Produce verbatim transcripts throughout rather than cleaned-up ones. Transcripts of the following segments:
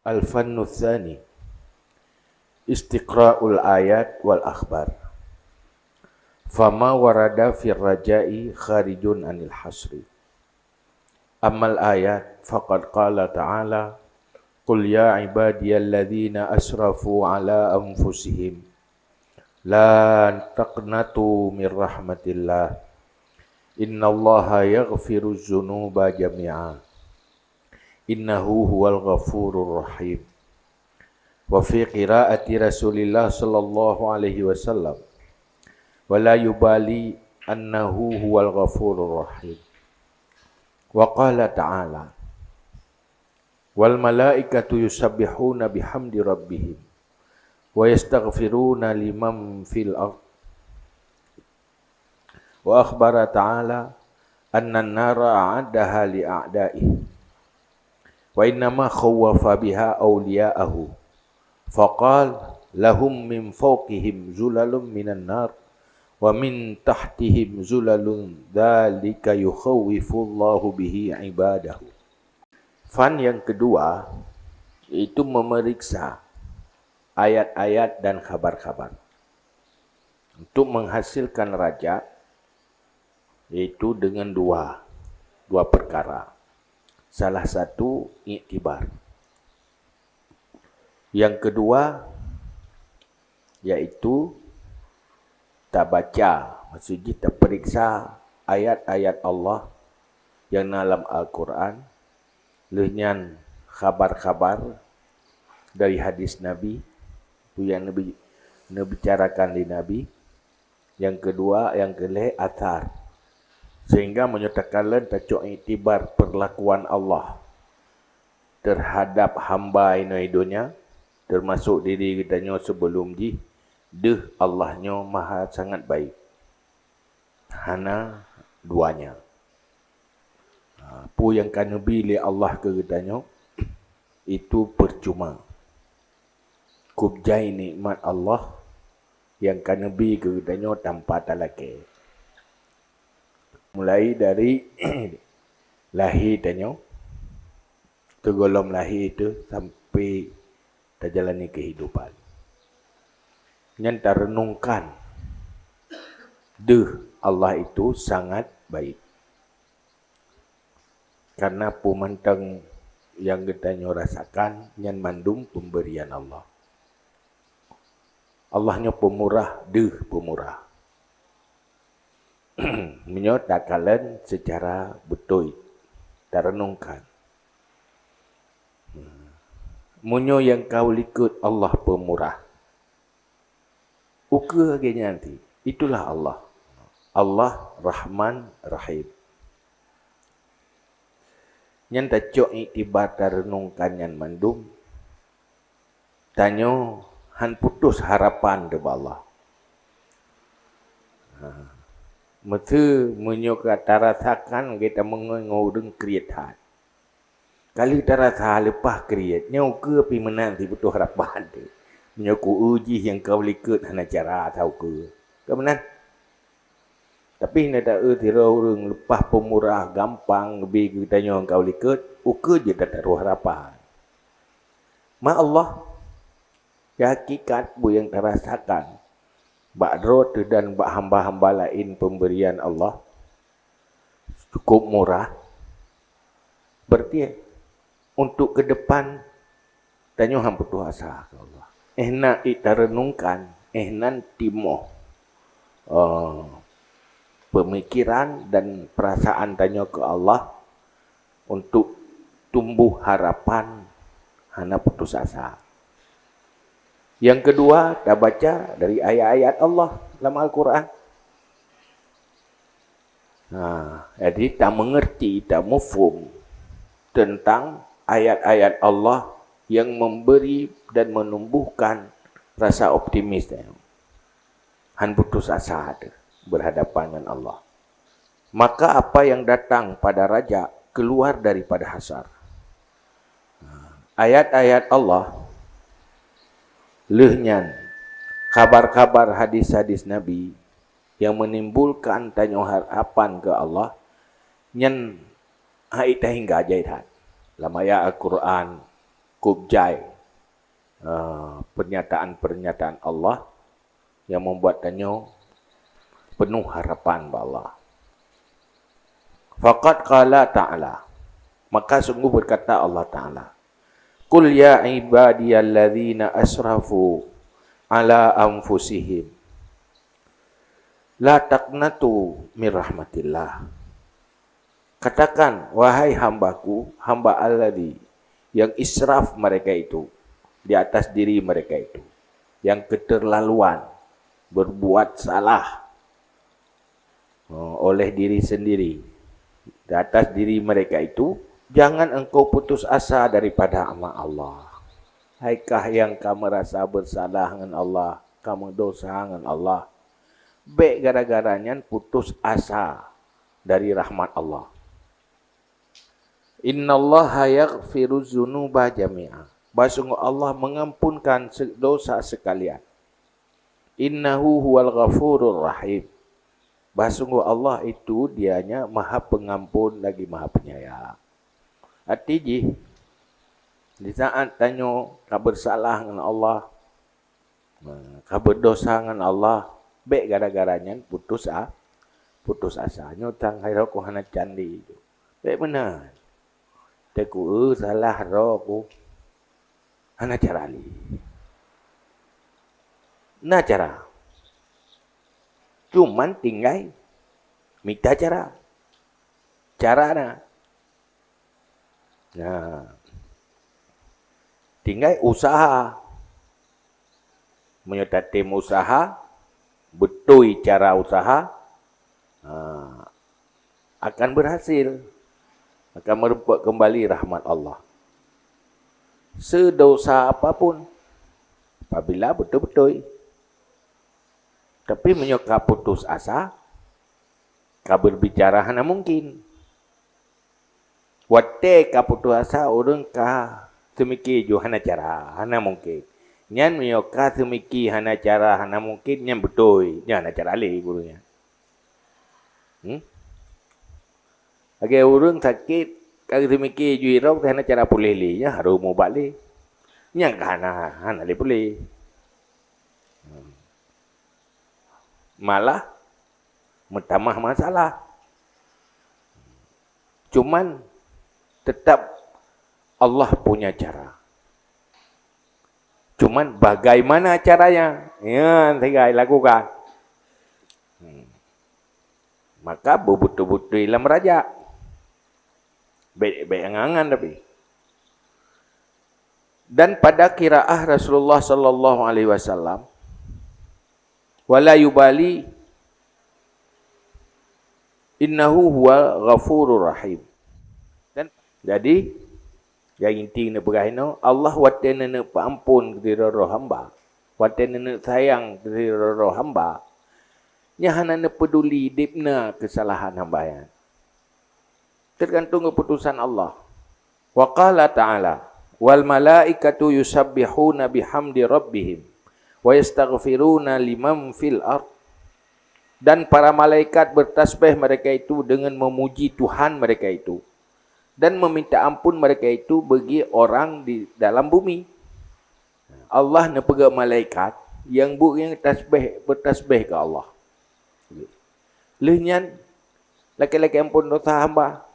Al-fannu tsani, istiqra'ul ayat wal akhbar. Fama warada fir raja'i kharijun anil hasri. Ammal ayat, faqad qala ta'ala, "Qul ya ibadiyalladzina asrafu ala anfusihim la taqnatu mir rahmatillah. Innallaha yaghfiruz dzunuba jami'a. Innahu huwal ghafurur rahim." Wa fi qiraati Rasulillah sallallahu alaihi wasallam, "Wa la yubali annahu huwal ghafurur rahim." Wa qala ta'ala, "Wal malaikatu yusabbihuna bihamdi rabbihim wa yastaghfiruna liman fil ard." Wa akhbara ta'ala annan nara a'addaha li a'daih. Wa innama khawwafa biha awliya'ahu. Faqal, "Lahum min fawqihim zulalun minan nar, wa min tahtihim zulalun, dzalika yukhawwifullahu bihi ibadahu." Fan yang kedua, yaitu memeriksa ayat-ayat dan khabar-khabar untuk menghasilkan raja, yaitu dengan dua, dua perkara. Salah satu iktibar. Yang kedua, yaitu tabaca, maksud jih taperiksa ayat-ayat Allah yang na lam Al-Quran, lheueh nyan khabar-khabar dari hadis Nabi, peue nyang neubi-, neubicarakan lé Nabi. Nyang keudua, nyang keulhèe, athar. Sehingga meunyoe takalon tacok iktibar perlakuan Allah terhadap hamba inoe donya, termasuk diri geutanyoe sebelum jih, deuh Allah nyoe maha sangat baik. Hana duanya. Ha, peue nyang ka neubi lé Allah keu geutanyoe, itu percuma. Kub jai nikmat Allah nyang ka neubi keu geutanyoe tanpa talakèe. Mulai dari lahé tanyoe, keu gohlom lahé teuh sampai tajalani kehidupan. Nyan tarenungkan, deuh Allah itu sangat baik. Karena peue mantong nyang geutanyoe rasakan, nyan mandum pemberian Allah. Allah nyoe pemurah, deuh pemurah. Meunyoe takalon secara beutôi, tarenungkan. Meunyoe nyang ka u likot Allah pemurah, ukeue lagèe nyan cit, itulah Allah. Allah Rahman Rahim. Nyan tacok iktibar tarenungkan nyan mandum, tanyoe han putus harapan teuh bak Allah. Ha. Meuseu meunyoe ka tarasakan geutanyoe meungon ureueng kriet that. Ka lheueh tarasa leupah kriet, nyoe ukeue pih meunan sibeutôi harapan teuh. Meunyoe ku-eu jih nyang ka u likot hana cara asa ukeue. Ka meunan? Tapi na ta-eu sidroe ureueng leupah peumurah gampang geubri keu geutanyoe nyang ka u likot, ukeue jeuet tatarôh harapan. Ma Allah, hakikat peue nyang tarasakan bak droe teuh dan bak hamba-hamba laén peumberian Allah cukup murah. Berarti untuk ke depan tanyoe han putus asa keu Allah. Éh na tarenungkan, éh nan timoh, eh, pemikiran dan perasaan tanyoe keu Allah untuk tumbuh harapan, hana putus asa. Yang kedua, tabaca dari ayat-ayat Allah lam Al-Quran. Ha, jadi tameungerti, tamufhom tentang ayat-ayat Allah yang memberi dan menumbuhkan rasa optimis. Han putus asa teuh berhadapan dengan Allah. Maka apa yang datang pada raja keluar daripada hasar. Ayat-ayat Allah, lheueh nyan khabar-khabar, hadis-hadis Nabi yang menimbulkan tanyoe harapan keu Allah, nyan hai tahingga jai that. Lam ayat Al-Quran, Cukup jai, eh, pernyataan-pernyataan Allah yang membuat tanyoe penuh harapan bak Allah. Faqad qala ta'ala, maka sungguh berkata Allah Ta'ala, "Qul ya ibadiyalladzina asrafu ala anfusihim la taqnatu min rahmatillah." Katakan, "Wahai hamba-Ku, hamba alladzi yang israf mereka itu di atas diri mereka itu, yang keterlaluan berbuat salah, eh, oleh diri sendiri di atas diri mereka itu, jangan engkau putus asa daripada rahmat Allah." Haikah yang ka merasa bersalah ngon Allah, ka meudosa ngon Allah, bék gara-gara nyan putus asa dari rahmat Allah. "Innallaha yaghfiru dzunuba jami'a." Bahsungguh Allah mengampunkan se-, dosa sekalian. "Innahu huwal ghafurur rahim." Bahsungguh Allah itu Dianya Maha Pengampun lagi Maha Penyayang. Arti jih, di saat tanyoe ka bersalah ngon Allah, ka berdosa ngon Allah, bék gara-gara nyan putus a-, putus asa. Nyoe tang hai roh ku hana candi tu. Bék meunan. Teuk, "Eu, salah roh ku." Hana cara lé. Na cara. Cuman tinggai mita cara. Cara na. Nah. Tinggai usaha. Meunyoe tatem usaha, beutôi cara usaha, ha, akan berhasil, akan meureumpok keumbali rahmat Allah. Sedesya apapun, apabila beutôi-beutôi. Tapi meunyoe ka putus asa, ka berbicara hana mungkin. Watée ka putus asa, ureuëng ka seumiki ju hana cara, hana mungkin. Nyan meunyoe ka seumiki hana cara, hana mungkin, nyan beutôi, nyan hana cara lé guru nyan. Hmm? Lagée ureuëng sakét, ka seumiki ju irok, hana cara puléh lé, nyan harôh mubat lé. Nyan ka hana, hana lé puléh. Hmm. Malah meutamah masalah. Cuman tetap Allah punya cara. Cuman bagaimana caranya? Ya, tinggai lakukan. Hmm. Maka beubeutôi-beutôi lam raja. Bék, bék angan-angan tapi. Dan pada qiraah Rasulullah sallallahu alaihi wasallam, "Wala yubali, innahu huwal ghafurur rahim." Dan jadi, nyang inti neupeugah inoe, Allah watée neuneuk peuamphon keu sidroe-droe hamba, watée neuneuk sayang keu sidroe-droe hamba, nyan hana neupeuduli deb na keusalahan hamba nyan. Teugantung keuputusan Allah. Wa qala ta'ala, "Wal malaikatu yusabbihuna bihamdi rabbihim wa yastaghfiruna liman fil ard." Dan para malaikat bertasbih mereka itu dengan memuji Tuhan mereka itu dan meminta ampun mereka itu bagi orang di dalam bumi. Allah neupeugah malaikat nyang buet nyang tasbih, bertasbih keu Allah. Lheueh nyan, lakée-lakée amphon dosa hamba.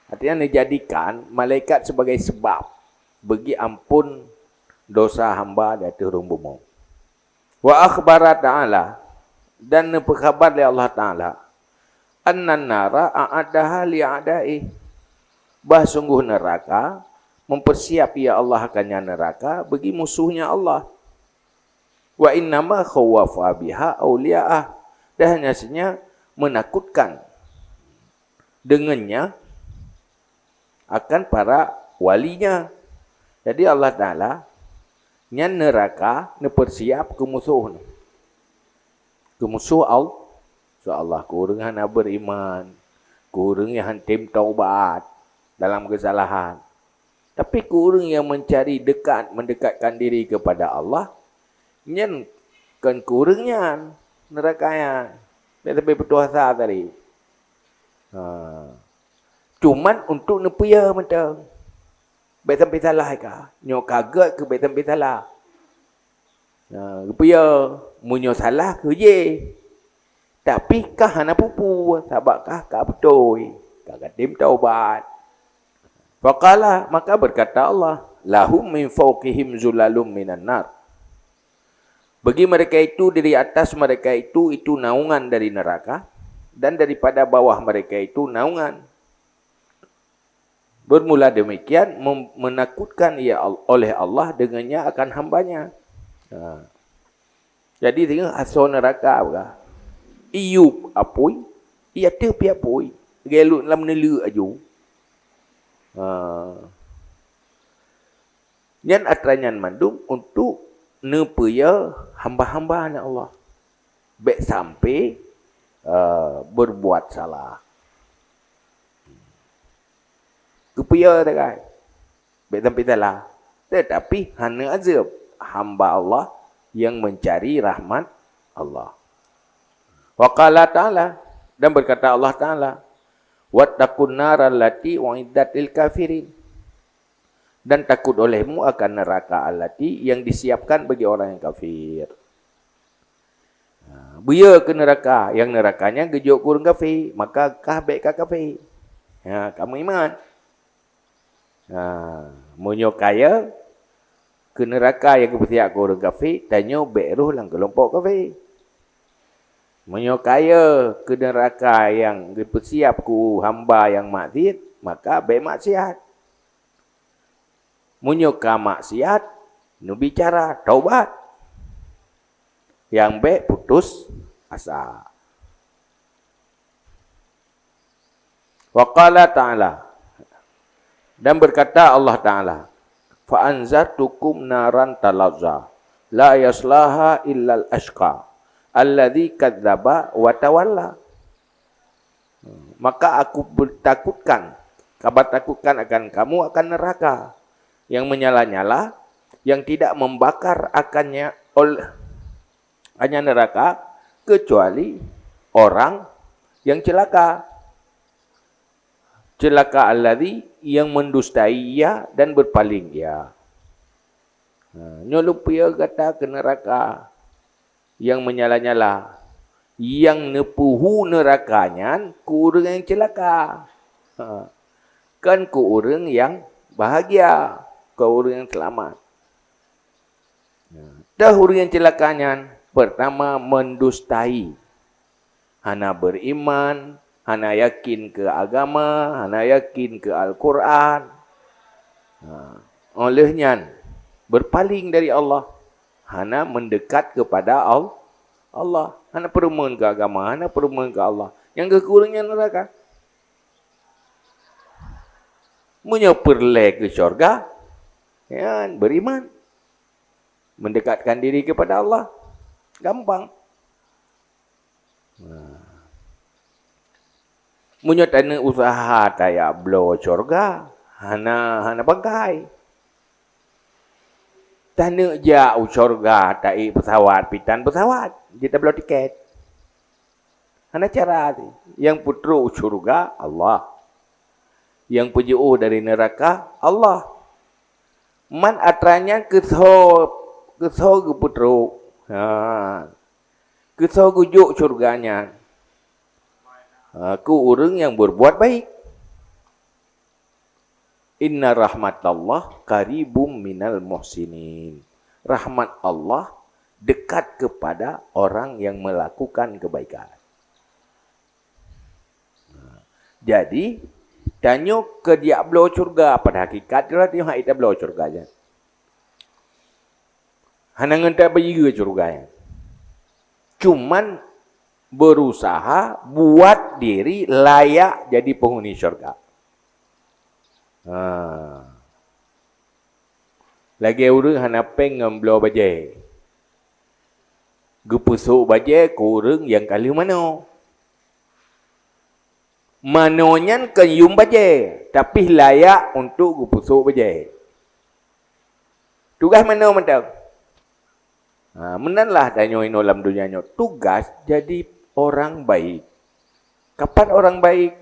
Artinya, neujadikan malaikat sebagai sebab bagi amphon dosa hamba di ateueh rhueng bumoe. Wa akhbara ta'ala, dan neupeukhabar lé Allah Ta'ala, "Annan nara a'addaha li a'daih." Bah sungguh neuraka, mempersiap ya Allah akan nyan neuraka bagi musuhnya Allah. "Wa innama khawwafa biha auliyaah." Dan hanya saja menakutkan dengannya akan para walinya. Jadi Allah Ta'ala nyan neuraka neupersiap keu musoh. Keu musoh Allah. Insya Allah, keu ureuëng hana beriman, keu ureuëng nyang han tem taubat dalam kesalahan. Tapi keu ureuëng nyang mencari dekat, mendekatkan diri kepada Allah, nyan kon keu ureuëng nyan neuraka nyan. Nyan leubeh peutuasa tadi. Ha. Cuman untuk neupeue mantong. Bék sampai salah ka. Nyoe ka gét keu bék sampai salah. Nah, geupeue ya, meunyoe salah keu jih. Tapi kah hana peue-peue, sabab kah ka beutôi, ka katem taubat. Faqala, maka berkata Allah, "Lahum min fauqihim zulalum minan nar." Bagi mereka itu, dari atas mereka itu, itu naungan dari neraka, dan daripada bawah mereka itu naungan. Bermula demikian, mem-, menakutkan ia al-, oleh Allah dengannya akan hambanya. Ha. Jadi, tengok asoe neuraka peugah. Iyup apui, iya teuh piak apui. Gelut lam neuleu aju. Ha. Nyan atra nyan mandum untuk neupeue hamba-hamba aneuk Allah. Bék sampai, eh, berbuat salah. Geupeue tagai. Bék sampai salah. Tetapi hana azab hamba Allah yang mencari rahmat Allah. Wa qala ta'ala, dan berkata Allah Ta'ala, "Wattaqun naral lati u'iddat lil kafirin." Dan takut olehmu akan neraka allati yang disiapkan bagi orang yang kafir. Ha, buyeu keu neuraka, nyang neuraka nyan geujok keu ureuëng kafé, maka kah bék ka kafé. Ha, ka meuiman. Ha, meunyoe kayée keu neuraka nyang geupeusiap keu ureuëng kafé, tanyoe bék rhoh lam keulompok kafé. Meunyoe kayée keu neuraka nyang geupeusiap keu hamba nyang maksiat, maka bék maksiat. Meunyoe ka maksiat, neubicara, taubat. Nyang bék putus asa. Wa qala ta'ala, dan berkata Allah Ta'ala, "Fa anzartukum naran talazza, la yaslaha illal asyqa, alladzi kadzdzaba wa tawalla." Maka aku bertakutkan, kabar takutkan akan kamu akan neraka yang menyala-nyala, yang tidak membakar akannya oleh hanya neraka, kecuali orang yang celaka. Celaka alladzi, yang mendustai ia dan berpaling ia. Ha, nyoe lôn peugah gata keu neuraka nyang menyala-nyala, nyang neupeuhu neuraka nyan keu ureuëng nyang ceulaka. Ha, kon keu ureuëng nyang bahagia, keu ureuëng nyang seulamat. Teuh ureuëng nyang ceulaka nyan, pertama, mendustai. Hana beriman, hana yakin keu agama, hana yakin keu Al-Quran. Ha, óh lheueh nyan, berpaling dari Allah, hana mendekat kepada Al-, Allah, hana peureumeun keu agama, hana peureumeun keu Allah. Nyang geukureueng nyan neuraka. Meunyoe peureulée keu syurga, nyan beriman. Mendekatkan diri kepada Allah. Gampang. Nah. Meunyoe taneuk useuha tajak bloe syurga, hana, hana pangkai. Taneuk jak u syurga, taék peusawat, pitan peusawat, jeuet tabloe tiket. Hana cara teuh. Nyang peutrok u syurga, Allah. Nyang peujiôh dari neuraka, Allah. Man atra nyan keusoe, keusoe geupeutrok. Ha. Keusoe geujok syurga nyan. Ha, keu ureuëng nyang berbuat baik. Inna rahmatallah qaribum minal muhsinin. Rahmat Allah dekat kepada orang yang melakukan kebaikan. Jadi, tanyoe keu jak bloe syurga, pada hakikat jih tanyoe hana tabloe syurga nyan. Hana ngon tabloe syurga nyan. Cuman berusaha buat diri layak jadi penghuni syurga. Ha. Lagée ureuëng hana péng ngon bloe bajée. Geupeusok bajée keu ureuëng nyang ka lheueh manoe. Manoe nyan kon yuem bajée, tapi layak untuk geupeusok bajée. Tugaih manoe mantong. Ha, meunan lah tanyoe inoe lam donya nyoe. Tugas jadi orang baik. Kapan orang baik?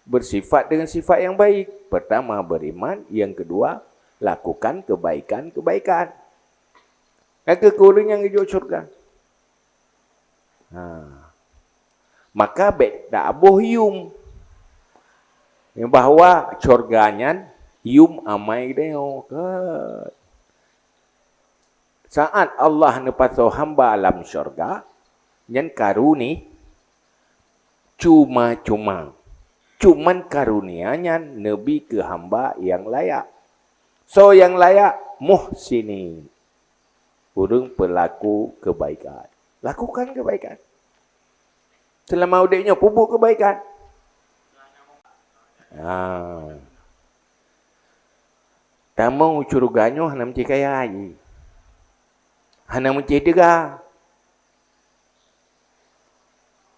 Bersifat dengan sifat yang baik. Pertama beriman, yang kedua Lakukan kebaikan-kebaikan. Nyang keu ureuëng nyang geujok syurga. Ha. Maka bék taboh yum bahwa syurga nyan yum amai geutanyoe. Saat Allah neupasoe hamba lam syurga, nyan karuni cuma-cuma. Cuman karunia nyan neubi keu hamba nyang layak. Soe nyang layak? Muhsinin. Ureuëng peulaku kebaikan. Lakukan kebaikan. Seulama udeb nyoe peubuet kebaikan. Ha. Tamong u syeuruga nyoe hana meucé kaya jih. Hana meucé teuga.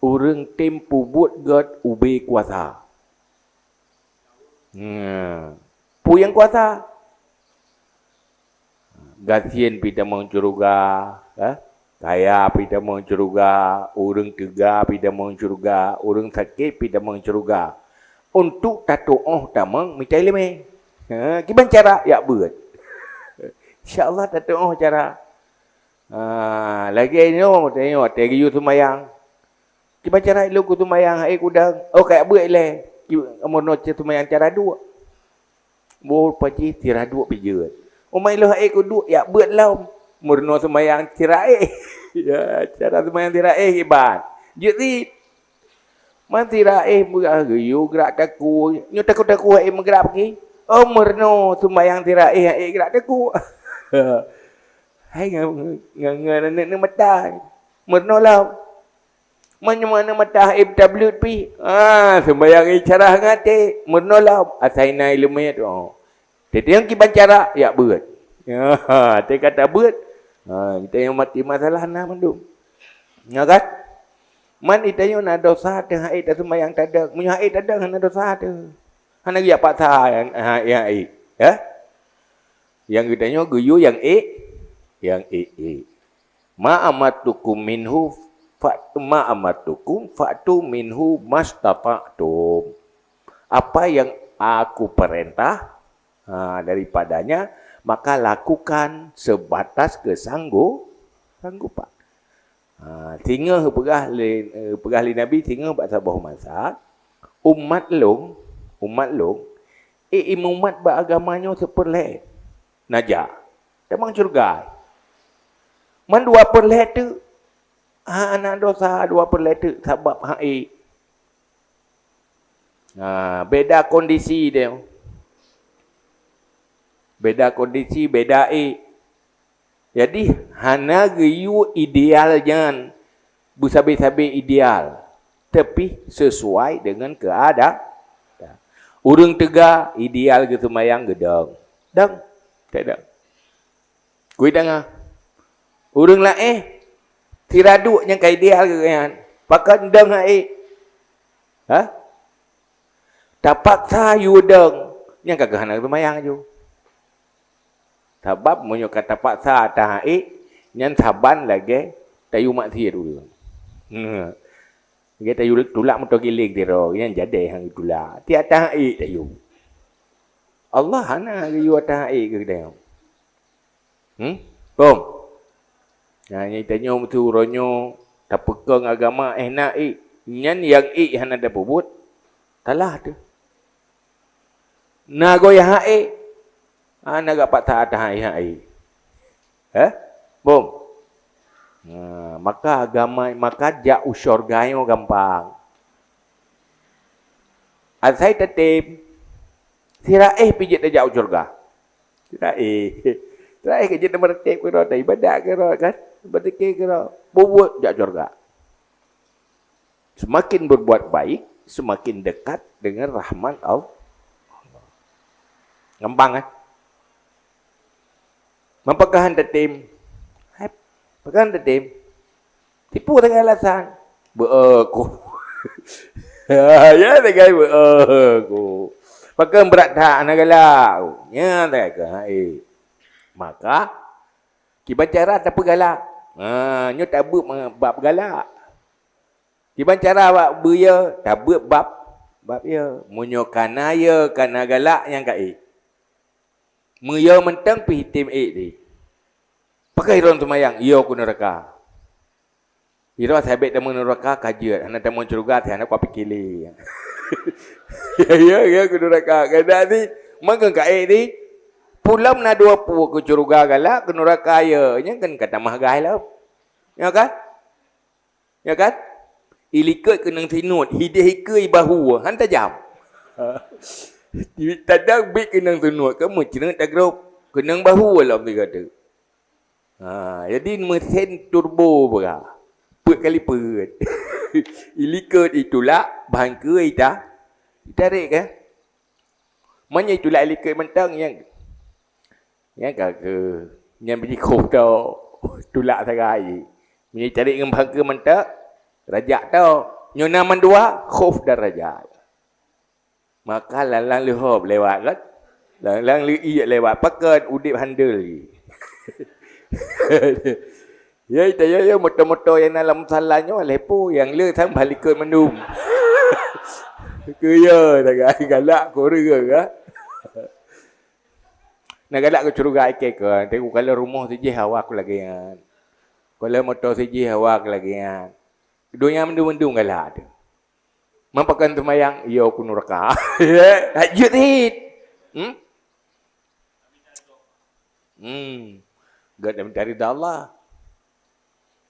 Ureuëng tem peubuet gét ubé kuasa. Nah, peue nyang kuasa? Gasien pih tamong syeuruga, eh? Kaya pih tamong syeuruga, ureuëng teuga pih tamong syeuruga, ureuëng sakét pih tamong syeuruga. Untuk tatuoh tamong mita iéleumé. Ha, kiban cara? Jak beuet. Insya Allah tatuoh cara. Ha, lagée nyoe, teuingat, watée geuyue seumayang. Kiban cara lôn keu seumayang, hai kudang. Oh, kajak beuet lé. Ki-, meurunoe seumayang cara duek. Boh pajih sira duek pih jeuet. Umat lôn hai keu duek, jak beuet lom. Meurunoe seumayang sira éh. Ya, cara seumayang sira éh iban. Jeuet cit. Man sira éh meugrak geuyue grak takue. Nyoe takue-takue hai meugrab ki. Oh, meurunoe seumayang sira éh hai grak takue. Hai ngan, ngan, ngan aneuk mata. Meurunoe lom. Meunyoe aneuk mata hai tableuet pih. Ah, seumayang cara ngaté. Meurunoe lom. Asai na iéleumé tu. Teudeung kiban cara, jak beuet. Ha, teuka tabeuet. Ha, kita nyang mati masalah na mandum. Nyo kan? Man itanyoe na dosa teuh hai taseumayang tadong. Meunyoe hai tadong hana dosa teuh. Hana geujak paksa nyang, ha, nyang ék. Ya? Nyang geutanyoe geuyue nyang ék, nyang ék-ék. Ma amartukum minhu fa-, ma amartukum fa'tu minhu mastata'tum. Apa yang aku perintah, ha, daripadanya, maka lakukan sebatas kesanggu-, sanggupan. Ha, singoh peugah lé, eh, peugah lé Nabi, singoh bak saboh masa, umat lôn, umat lôn, eh, imumat bak agama nyoe seupeurlée. Naja. Tamong syeuruga. Man dua peurlée teuk. Ha, na dosa dua peurlée teuk sabab hai. Ha, beda kondisi dia. Beda kondisi, beda ék. Jadi, hana geuyue ideal nyan beusabe-sabe ideal, tapi sesuai dengan keadaan. Ureuëng teuga ideal geuseumayang geudong. Dong. Tak dong. Kui danga. Ureuëng laén, sira duek nyang ka ideal geuh nyan. Pakon dong hai. Ha? Tapaksa yue dong, nyang ka geuh hana seumayang ju. Sabab meunyoe ka tapaksa taha ék, nyan saban lagée tayue maksiet ureuëng. Lagée tayue tulak moto giléng sidroe, nyan jadeh nyang geutulak. Tiep taha ék tayue. Allah hana geuyue taha ék keu geutanyoe. Hmm? Phom? Nah, nyang tanyoe meusu uroe nyoe tapeukong agama éh na ék. Nyan nyang ék hana tapeubuet, salah teuh. Na goe hai ék, hana gak pat taat hai hai. Eh? Phom? Nah, maka agama, maka jak u syurga nyoe gampang. Asai tatem, sira éh pih jeuet tajak u syurga. Sira éh. Sira éh ka jeuet tameureutéb keudroe, taibadat keudroe kan? Beuzikir keudroe. Bubuet jak syurga. Semakin berbuat baik, semakin dekat dengan rahmat Allah. Gampang kan? Man pakon han tatem? Hai, pakon han tatem? Tipu sagai alasan. Beu-e ku. Ya, sagai beu-e ku. Pakon brat that hana galak. Nya sagai keuh hai. Maka, kiban cara tapeugalak. Ha, nyoe tabeuet ma-, bab galak. Kiban cara awak beu ye, tabeuet bab, bab ye. Meunyoe kana ye, kana galak nyang ka ék. Meuyö mantong pih item ék di. Pakon droe seumayang, yö keu neuraka. Sidroe sabé tamong neuraka ka jeuet, hana tamong syeuruga, hana kupiké lé. Ya, ya, ya, keu neuraka. Keudak di, meukeun ka ék di. Pulom na dua pue keu syeuruga galak, keu neuraka ya. Nyan kan ka tamah gai lom. Ya kan? Ya kan? Ilikot keunong sinut, hideh ikeue bahu, han tajam. Tadang bit keunong sinut, ka meucreut tagrop, keunong bahu lom sigoe teuk. Ha, jadi mesin turbo peugah. Peuet kali peuet. Ilikot itulak, bangkeue ita, itarek kan? Meunyoe itulak ilikot mantong, nyang, nyang ka keu, nyang biji khof tau, tulak sagai jih. Meunyoe itarek ngon bangkeue mantong, rajak tau. Nyoe na mandua, khof dan rajak. Maka lalang leuhop lewat kan? Lalang leuiek lewat. Pakon udép handle jih. Ya, ita ya, ya, moto-moto nyang na lam musala nyoe, lepo nyang le sang balikot mandum. Keu ya, dah galak kureueng, ha? Na galak keu syeuruga ikei keu, tapi kalau rumoh sijih awak lagée nyan. Kalau moto sijih awak lagée nyan. Donya mandum-mandum galak tu. Man pakon seumayang, yo keu neuraka. Hak jeuet cit. Hmm? Hmm. Gata minta ridha Allah.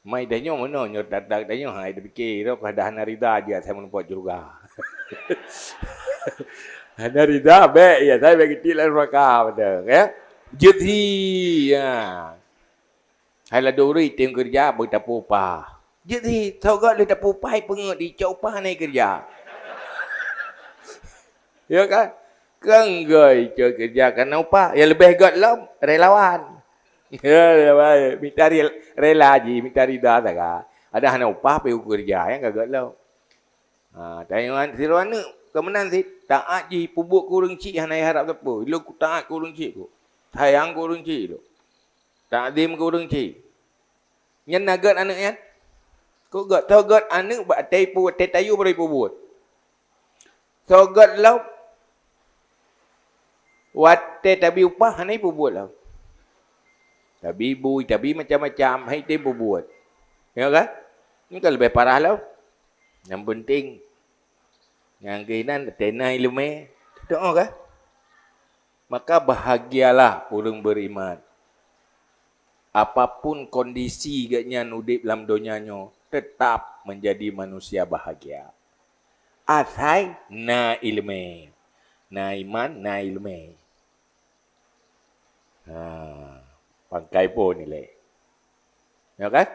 Mai tanyoe meunoe, nyoe that-that tanyoe, hai dipike, roh ka dah hana ridha jeuet asai meureumpok syeuruga. Hana ridha, bèk, ya, asai bèk geuti lam neuraka, beutôi, ya. Jeuet hi, ya. Hai ladôm ureueng item keureuja, beutapeu upah. Jeuet hi, soe göt lheueh tapeu upah, ipeungeut icok upah hana ikeureuja. Ya kan? Kan göt icok keureuja kana upah, nyang leubeh göt lom relawan. Ya, relawan. Mita rel-, rela jih, mita ridha sagai. Ada hana upah pih keureuja, nyang ka göt lom. Ha, tanyoe sidroe aneuk keu meunan cit, taát jih peubuet keu ureueng chik hana jiharab sapeue. Lôn kutaát keu ureueng chik kok. Sayang keu ureueng chik lôn. Takzim keu ureueng chik. Nyan na göt aneuk nyan? Kok göt? Soe göt aneuk bak watèe ipu-, watèe tayue baru ipeubuet. Soe göt lom watèe tabi upah hana ipeubuet lom. Tabi bui, tabi macam-macam, hai item peubuet. Ya kan? Nyan ka leubeh parah lom. Nyang penting, nyang keunan teuntèe na ileumèe, teudoa kan? Maka bahagialah ureueng beriman. Apapun kondisi geuhnyan udép lam donya nyoe, tetap menjadi manusia bahagia. Asai na ileumèe, na iman, na ileumèe. Ha, pangkai phôn ilèe. Ya kan?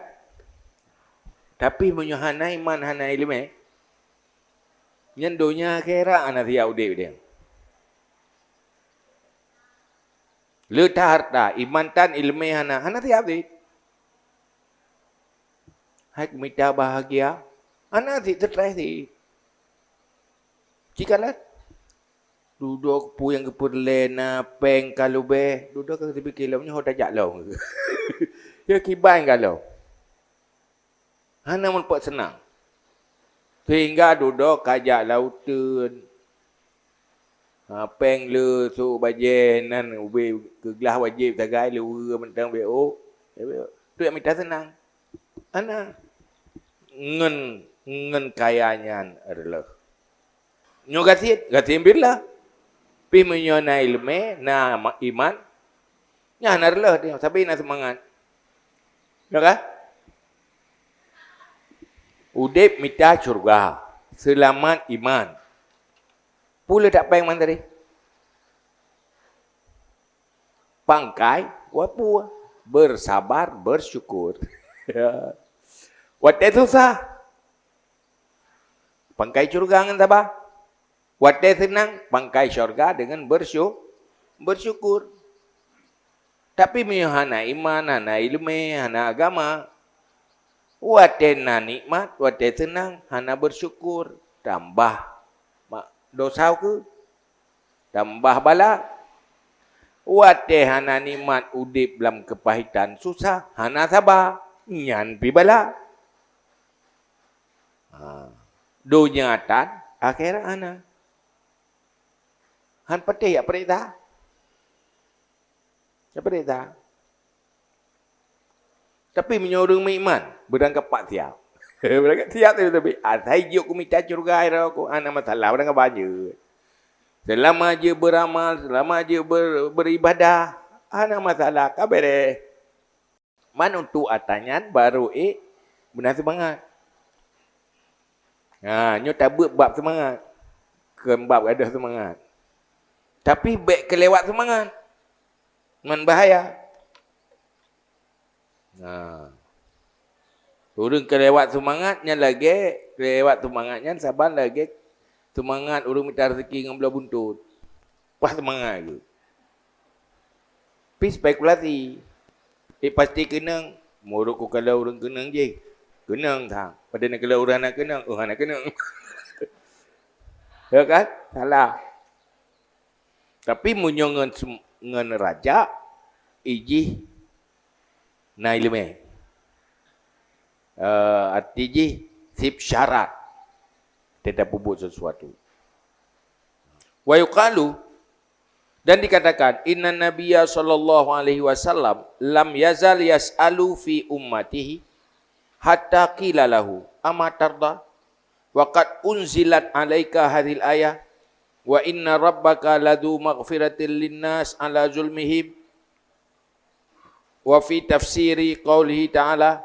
Tapi meunyoe hana iman, hana ileumèe, nyan donya akhirat hana siap udép deh. Le that hareuta, iman tan, ileumèe hana, hana siap cit. Hai mita bahagia, hana cit, stres cit. Cit kalon. Dudoe peue nyang geupeureulèe na, pèng ka leubeh, dudoe ka teupike lom nyoe ho tajak lom. Ya kiban ka lom. Hana meurumpok seunang. Sehingga dudoe ka jak lam uteuen. Ha, pèng le sôk bajèe nan ubé keuglah wajéb sagai le ureueng mantong B O. Tu nyang mita seunang. Hana. Ngon, ngon kaya nyan reuloh. Nyoe gasien, gasien billah. Pih meunyoe na ileumèe, na ma-, iman, nyan na reuloh teuh, sabe na seumangat. Ya kan? Udép mita syeuruga, seulamat iman. Peue le that pèng mantri? Pangkai, wapu, bersabar, bersyukur. Ya. Watèe susah, pangkai syeuruga ngon saba. Watèe seunang, pangkai syeuruga deungon bersyu-, bersyukur. Tapi meunyoe hana iman, hana ileumèe, hana agama, watèe na nikmat, watèe seunang, hana bersyukur, tambah ma-, dosa keu, tambah bala. Watèe hana nikmat udép lam keupahitan susah, hana saba, nyan pi bala. Ha. Donya tan, akhirat hana. Han patéh jak peuriksa. Tapi dia tak. Tapi meunyoe ureuëng meuiman, beurangkat pat siap. Beurangkat siap tapi, tapi asai jok keu mita syeuruga, hana masalah, beurangkat banjeuet. Seulama jeuet beuramal, seulama jeuet ber-, beuribadah, hana masalah, ka beres. Man untuk ata nyan baru ék beuna seumangat. Ha, nyoe tabeuet bab seumangat. Keu bab gadôh seumangat. Tapi bék keulewat seumangat. Man bahaya. Ha. Ureuëng keulewat seumangat nyan lagée, keulewat seumangat nyan saban lagée seumangat ureuëng mita rezeki ngon bloe buntut. Paih seumangat geuh. Pi spekulasi. Eh, pasti keunong. Meurok ku kalau ureuëng keunong jih. Keunong sang. Padahai kalau ureuëng hana keunong, oh, hana keunong. Ya kan? Salah. Tapi meunyoe ngon sem-, ngon rajak, ijih na ileumé. Eh, arti jih seb syarat. Teutab peubuet sesuatu. Wa yuqalu, dan dikatakan, "Inna Nabiyya sallallahu alaihi wasallam lam yazal yas'alu fi ummatihi hatta qila lahu, 'Ama tarda? Wa qad unzilat 'alaika hadhil ayah, wa inna rabbaka ladzu maghfiratil linnas 'ala zulmihim.'" Wa fi tafsiri qaulihi ta'ala,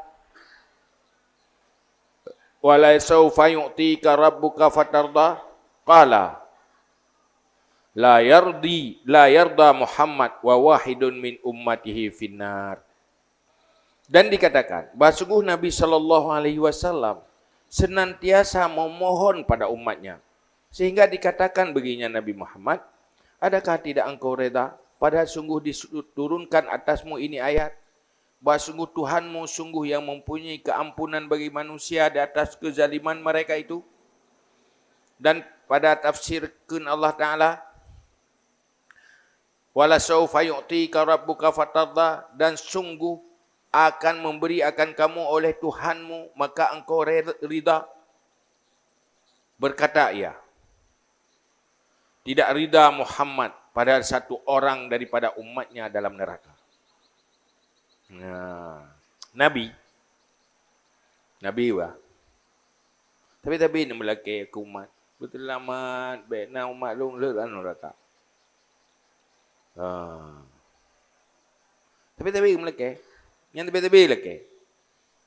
"Wa la saufa yu'tika rabbuka fatarda?" Qala, "La yardi, la yarda Muhammad wa wahidun min ummatihi finnar." Dan dikatakan, bahwa sungguh Nabi sallallahu alaihi wasallam senantiasa memohon pada umatnya, sehingga dikatakan baginya, "Nabi Muhammad, adakah tidak engkau reda, padahal sungguh diturunkan atasmu ini ayat, bahwa sungguh Tuhanmu sungguh yang mempunyai keampunan bagi manusia di atas kezaliman mereka itu?" Dan pada tafsirkan Allah Ta'ala, "Wa la saufa yu'tika rabbuka fatarda," dan sungguh akan memberi akan kamu oleh Tuhanmu, maka engkau re-, rida. Berkata ia, "Tidak rida Muhammad padahal satu orang daripada umatnya dalam neraka." Nah, Nabi, Nabi bah. Tapi, tapi ni meulakée keu umat. Beuteulamah, bék na umat lôn lheueh lam neuraka. Ha. Tapi, tapi meulakée. Nyang tapi, tapi lakée.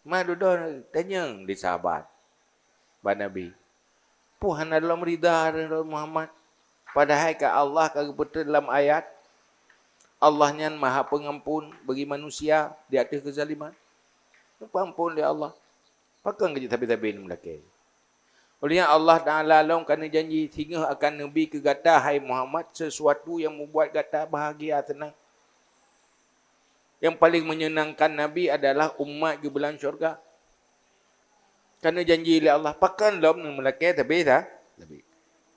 Ma dudoe tanyong di sahabat bak Nabi, "Peue hana lom rida lôn Muhammad? Padahai ka Allah ka geupeutrön lam ayat, Allah nyan Maha Pengampun bagi manusia di ateueh keuzaliman. Geupeuampon lé Allah. Pakon keu jeuet sabe-sabe meulakée?" Ulian Allah Ta'ala lom ka neujanji, "Singoh akan neubi keu gata, hai Muhammad, sesuatu nyang mubuat gata bahagia seunang." Nyang paleng meunyeunangkan Nabi adalah umat geuh beulam syeuruga. Ka neujanji lé Allah, pakon lom meulakée sabe sa-, sabe.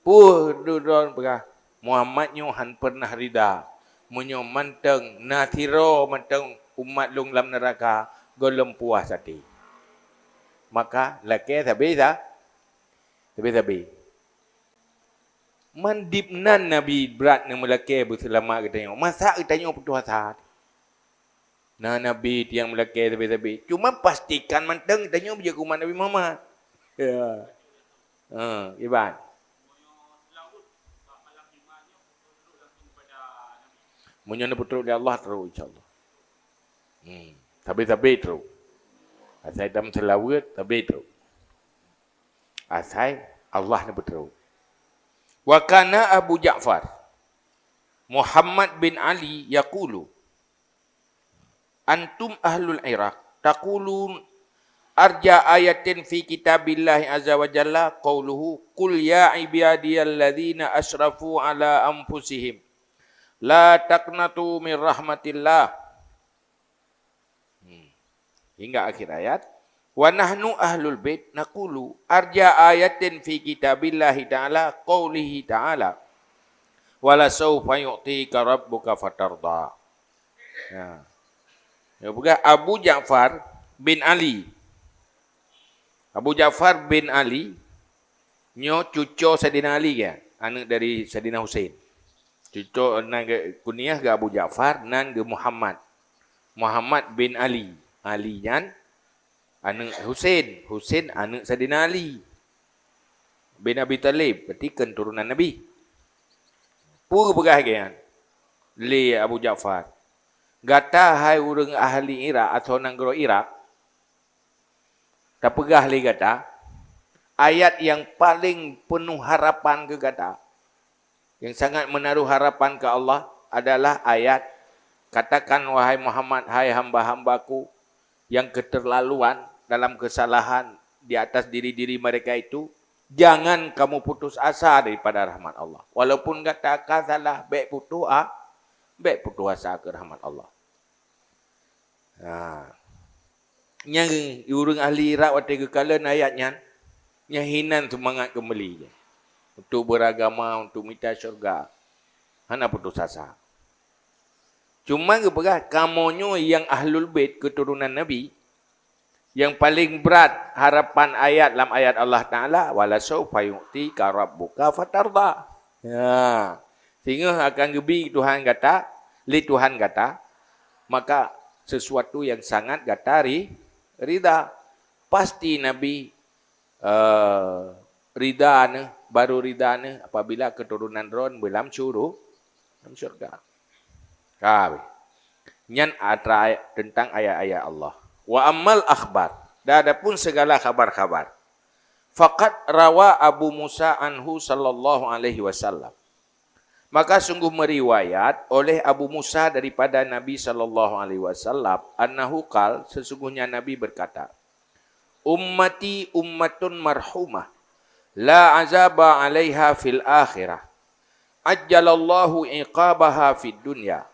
Peue dudoe peugah, Muhammad nyoe han peureunah rida meunyoe mantong na sidroe mantong umat lôn lam neuraka gohlom puas até. Maka lakée sabe sa-, sabe-sabe. Man dib nan Nabi brat neumeulakée beuseulamat geutanyoe. Masa geutanyoe putôh asa? Na Nabi tiang meulakée sabe-sabe. Cuma pastikan mantong geutanyoe beujeuet keu umat Nabi Muhammad. Ya. Ha, kiban. Meunyoe neupeutrok lé Allah trok, insya Allah. Hmm. Sabe-sabe trok. Asai tam seulaweuet, sabe trok. Asai Allah neupeutrok. Wa kana Abu Ja'far Muhammad bin Ali yaqulu, "Antum ahlul Iraq, taqulun arja ayatin fi kitabillahi azza wa jalla qauluhu, 'Qul ya ibadiyalladzina asrafu ala anfusihim la taqnatu min rahmatillah.'" Hmm. Hingga akhir ayat. "Wa nahnu ahlul bait naqulu arja ayatin fi kitabillahi ta'ala qaulihi ta'ala, 'Wa la saufa yu'tika rabbuka fatarda.'" Ya. Ya, peugah Abu Ja'far bin Ali. Abu Ja'far bin Ali nyoe cuco Saidina Ali, ya, aneuk dari Saidina Husein. Itu nan ge-, kuniah geuh Abu Ja'far, nan geuh Muhammad. Muhammad bin Ali. Ali nyan aneuëk Husein, Husein aneuëk Saidina Ali bin Abi Thalib, berarti keuturonan Nabi. Peue geupeugah lagée nyan lé Abu Ja'far, "Gata hai ureuëng ahli Irak atau nanggroe Irak, tapeugah lé gata, ayat nyang paleng peunoh harapan keu gata, nyang sangat meunaroh harapan keu Allah adalah ayat, 'Katakan, wahai Muhammad, hai hamba-hamba-Ku nyang keuteurlaluan dalam keusalahan di atas diri-diri mereka itu, jangan kamu putus asa daripada rahmat Allah.' Walaupun gata ka salah, bék putoh a-, bék putoh asa keu rahmat Allah." Ha. Nyang ureuëng ahli Irak watée geukalon ayat nyan, nyan hinan seumangat keumbali jih untuk beuragama, untuk mita syurga. Hana putus asa. Cuma geupeugah, kamoe nyoe nyang Ahlul Bait, keuturonan Nabi, nyang paleng brat harapan ayat lam ayat Allah Taala, "Wala saufa yu'tika rabbuka fatarda." Ya. Singoh akan geubi Tuhan gata, lé Tuhan gata, maka sesuatu yang sangat gata ri-, rida. Pasti Nabi, eh, rida neuh, baru rida neuh apabila keuturonan droen beulam syuru-, lam syurga. Ka, nyan atra ayat, teuntang ayat-ayat Allah. "Wa ammal akhbar," dan adapun segala khabar-khabar, "faqad rawa Abu Musa anhu sallallahu alaihi wasallam." Maka sungguh meriwayat oleh Abu Musa daripada Nabi sallallahu alaihi wasallam, annahu qal, sesungguhnya Nabi berkata, "Ummati ummatun marhumah, la azaba 'alaiha fil akhirah. Ajjalallahu 'iqabaha fid dunya,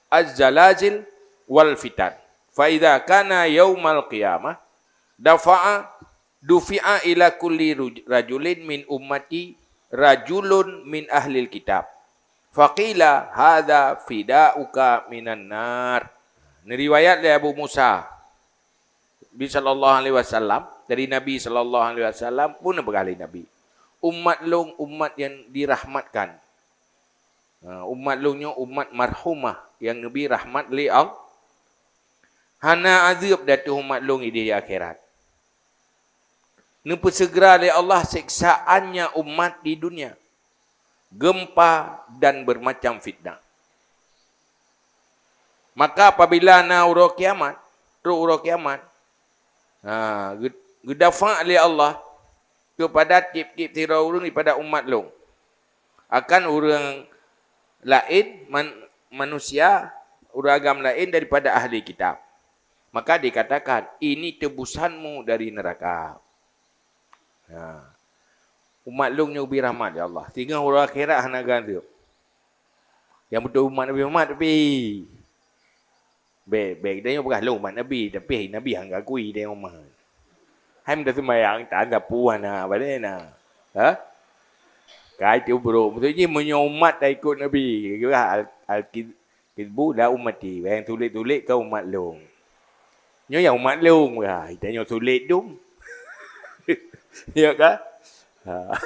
az-zalazil wal fitan. Fa idza kana yaumal qiyamah, dafa'a, dufi'a ila kulli ruj-, rajulin min ummati rajulun min ahlil kitab. Faqila, 'Hadza fida'uka minan nar.'" Neuriwayat lé Abu Musa, Nabi sallallahu alaihi wasallam, dari Nabi sallallahu alaihi wasallam pun neupeugah lé Nabi, "Umat lôn umat nyang dirahmatkan." Ha, umat lôn nyoe umat marhumah nyang neubi rahmat lé Allah. Hana azeueb di ateueh umat lôn idéh di akhirat. Neupeuseugera lé Allah siksaannya umat di dunia, gempa dan bermacam fitnah. Maka apabila na uroe kiamat, trok uroe kiamat, ha, geu-, geudafa lé Allah kepada tieb-tieb sidroe ureuëng daripada umat lôn akan ureuëng laén, man-, manusia, ureuëng agam laén daripada ahli kitab. Maka dikatakan, "Ini tebusanmu dari neraka." Ha. Umat lôn nyoe ubé rahmat lé Allah. Singoh uroe akhirat hana geuazeueb. Nyang beutôi umat Nabi Muhammad tapi. Bék, bék, tanyoe peugah lôn umat Nabi, tapi Nabi han geuakui tanyoe umat. Hai meuteuseumayang tan sapeue hana, padahai na. Ha? Kai teubrok. Maksud jih meunyoe umat ta ikot Nabi, al-, al-, Kizbu la ummati, nyang sulet-sulet ka umat lôn. Nyoe nyang umat lôn, wah, tanyoe sulet dum. Ya kan? Ha.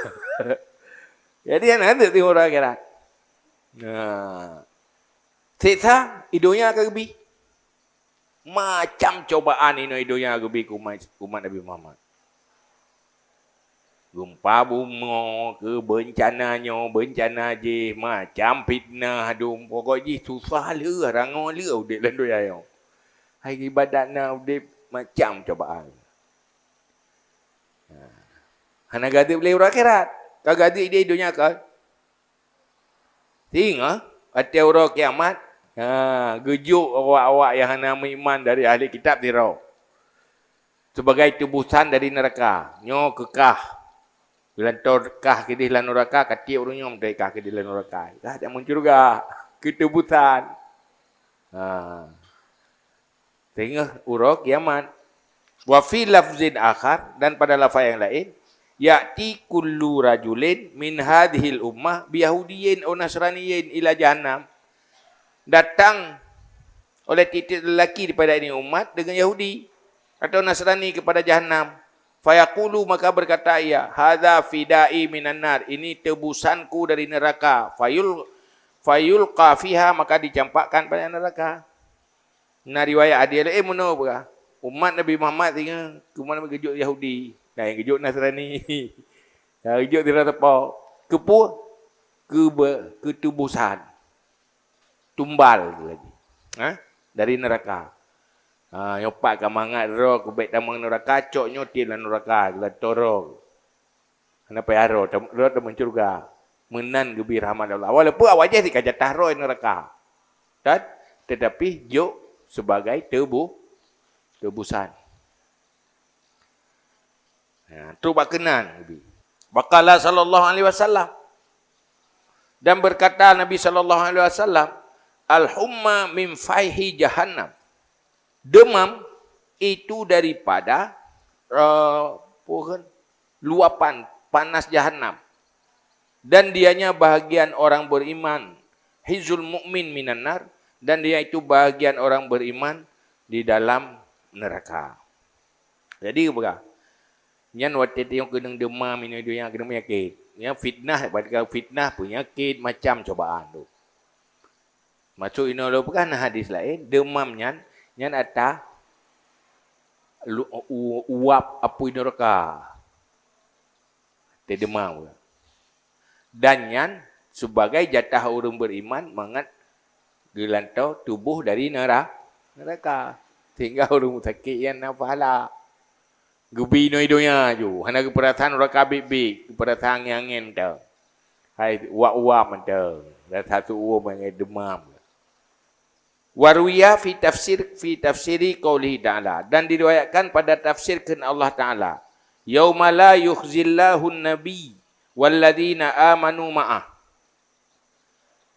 Jadi, hana teuk teurimong uroe akhirat. Nah. Siksa, i donya ka geubi. Macam cobaan inoe i donya geubi keu umat, umat Nabi Muhammad. Gempa bumoe, keu beuncana nyoe, beuncana jéh, macam fitnah dum. Pokok jih susah le, rangoe le udeb lam donya nyoe. Hai ibadat na udeb macam cobaan. Ha. Hana geuazeueb lé uroe akhirat. Ka geuazeueb idéh donya ka. Singoh, watée uroe kiamat, ha, geujok awak-awak nyang hana meuiman dari ahli kitab sidroe. Sibagai tebusan dari neuraka. Nyoe keu kah. Geulantoe kah keudeh lam neuraka, ka tieb ureuëng nyoe meuntée kah keudeh lam neuraka. Kah tamong syeuruga. Keu tebusan. Ha. Teungoh uroe kiamat. Wa fi lafzin akhar, dan pada lafaz nyang laén, "Ya'ti kullu rajulin min hadhil ummah bi yahudiyyin aw nasraniyyin ila jahannam." Datang oleh tieb-tieb lelaki daripada ini umat dengan Yahudi atau Nasrani kepada jahannam. Fayaqulu, maka berkata ia, "Hadza fidai minan nar, ini tebusanku dari neraka." Fayul-, Fayulqa fiha, maka dicampakkan pada neraka. Na riwayat hadis laén meunoe peugah, umat Nabi Muhammad singoh keuman geujok Yahudi, dan geujok Nasrani. Ya, geujok sidroe teupok. Keupeue? Keube-, keutubusan. Tumbal lagi. Ha? Dari neraka. Ha, nyoe pat ka mangat droe keu bék tamong neraka, cok nyoe tieb lam neraka, geulantoe droe. Hana payah droe, tam-, droe tamong syeuruga. Meunan geubi rahmat Allah. Walaupun awak jih ka jatah droe neraka. Kan? Tetapi jok sebagai tebu-, tebusan. Ha, trok bak keunan geubi. Wa qala sallallahu alaihi wasallam. Dan berkata Nabi sallallahu alaihi wasallam, "Al-humma min faihi jahannam." Demam itu daripada, eh, pohon luapan panas jahanam. Dan dianya bahagian orang beriman, hizul mu'min minan nar, dan dia itu bahagian orang beriman di dalam neraka. Jadi, peugah, nyan watée tanyoe keunong demam inoe donya, keunong peunyakét. Nyan fitnah, bak fitnah, peunyakét, macam cobaan tu. Maksud inoe lôn peugah na hadis laén, demam nyan, nyan ata lu-, u-, uap apui neraka. Teuh demam. Dan nyan sebagai jatah ureuëng beriman mangat geulantoe tuboh dari nera-, neraka. Sehingga ureuëng sakét nyan na pahala. Geubi inoe donya ju, hana geupeurasaan raka biet-biet, geupeurasaan angén-angén mantong. Hai uap-uap mantong, rasa su'um ngon demam. Wa ruwiya fi tafsir, fi tafsiri qaulihi ta'ala, dan diriwayatkan pada tafsir kheun Allah Ta'ala, "Yauma la yukhzillahu nabi walladzina amanu ma'ah."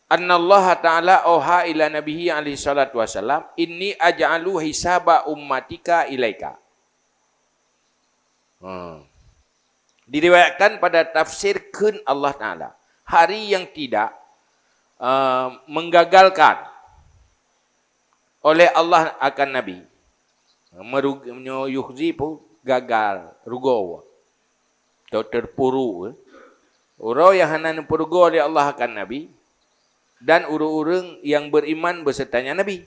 Annallaha ta'ala auha ila nabihi alaihi salatu wasalam, "Inni aj'alu hisaba ummatika ilaika." Hmm. Diriwayatkan pada tafsir kheun Allah Ta'ala, hari yang tidak, eh, menggagalkan oleh Allah akan Nabi. Meurug-, nyoe yukhzi pun gagal, rugoe. Atau terpuruk, eh. Uroe nyang hana neupeurugoe lé Allah akan Nabi, dan ureuëng-ureuëng nyang beriman besertanya Nabi.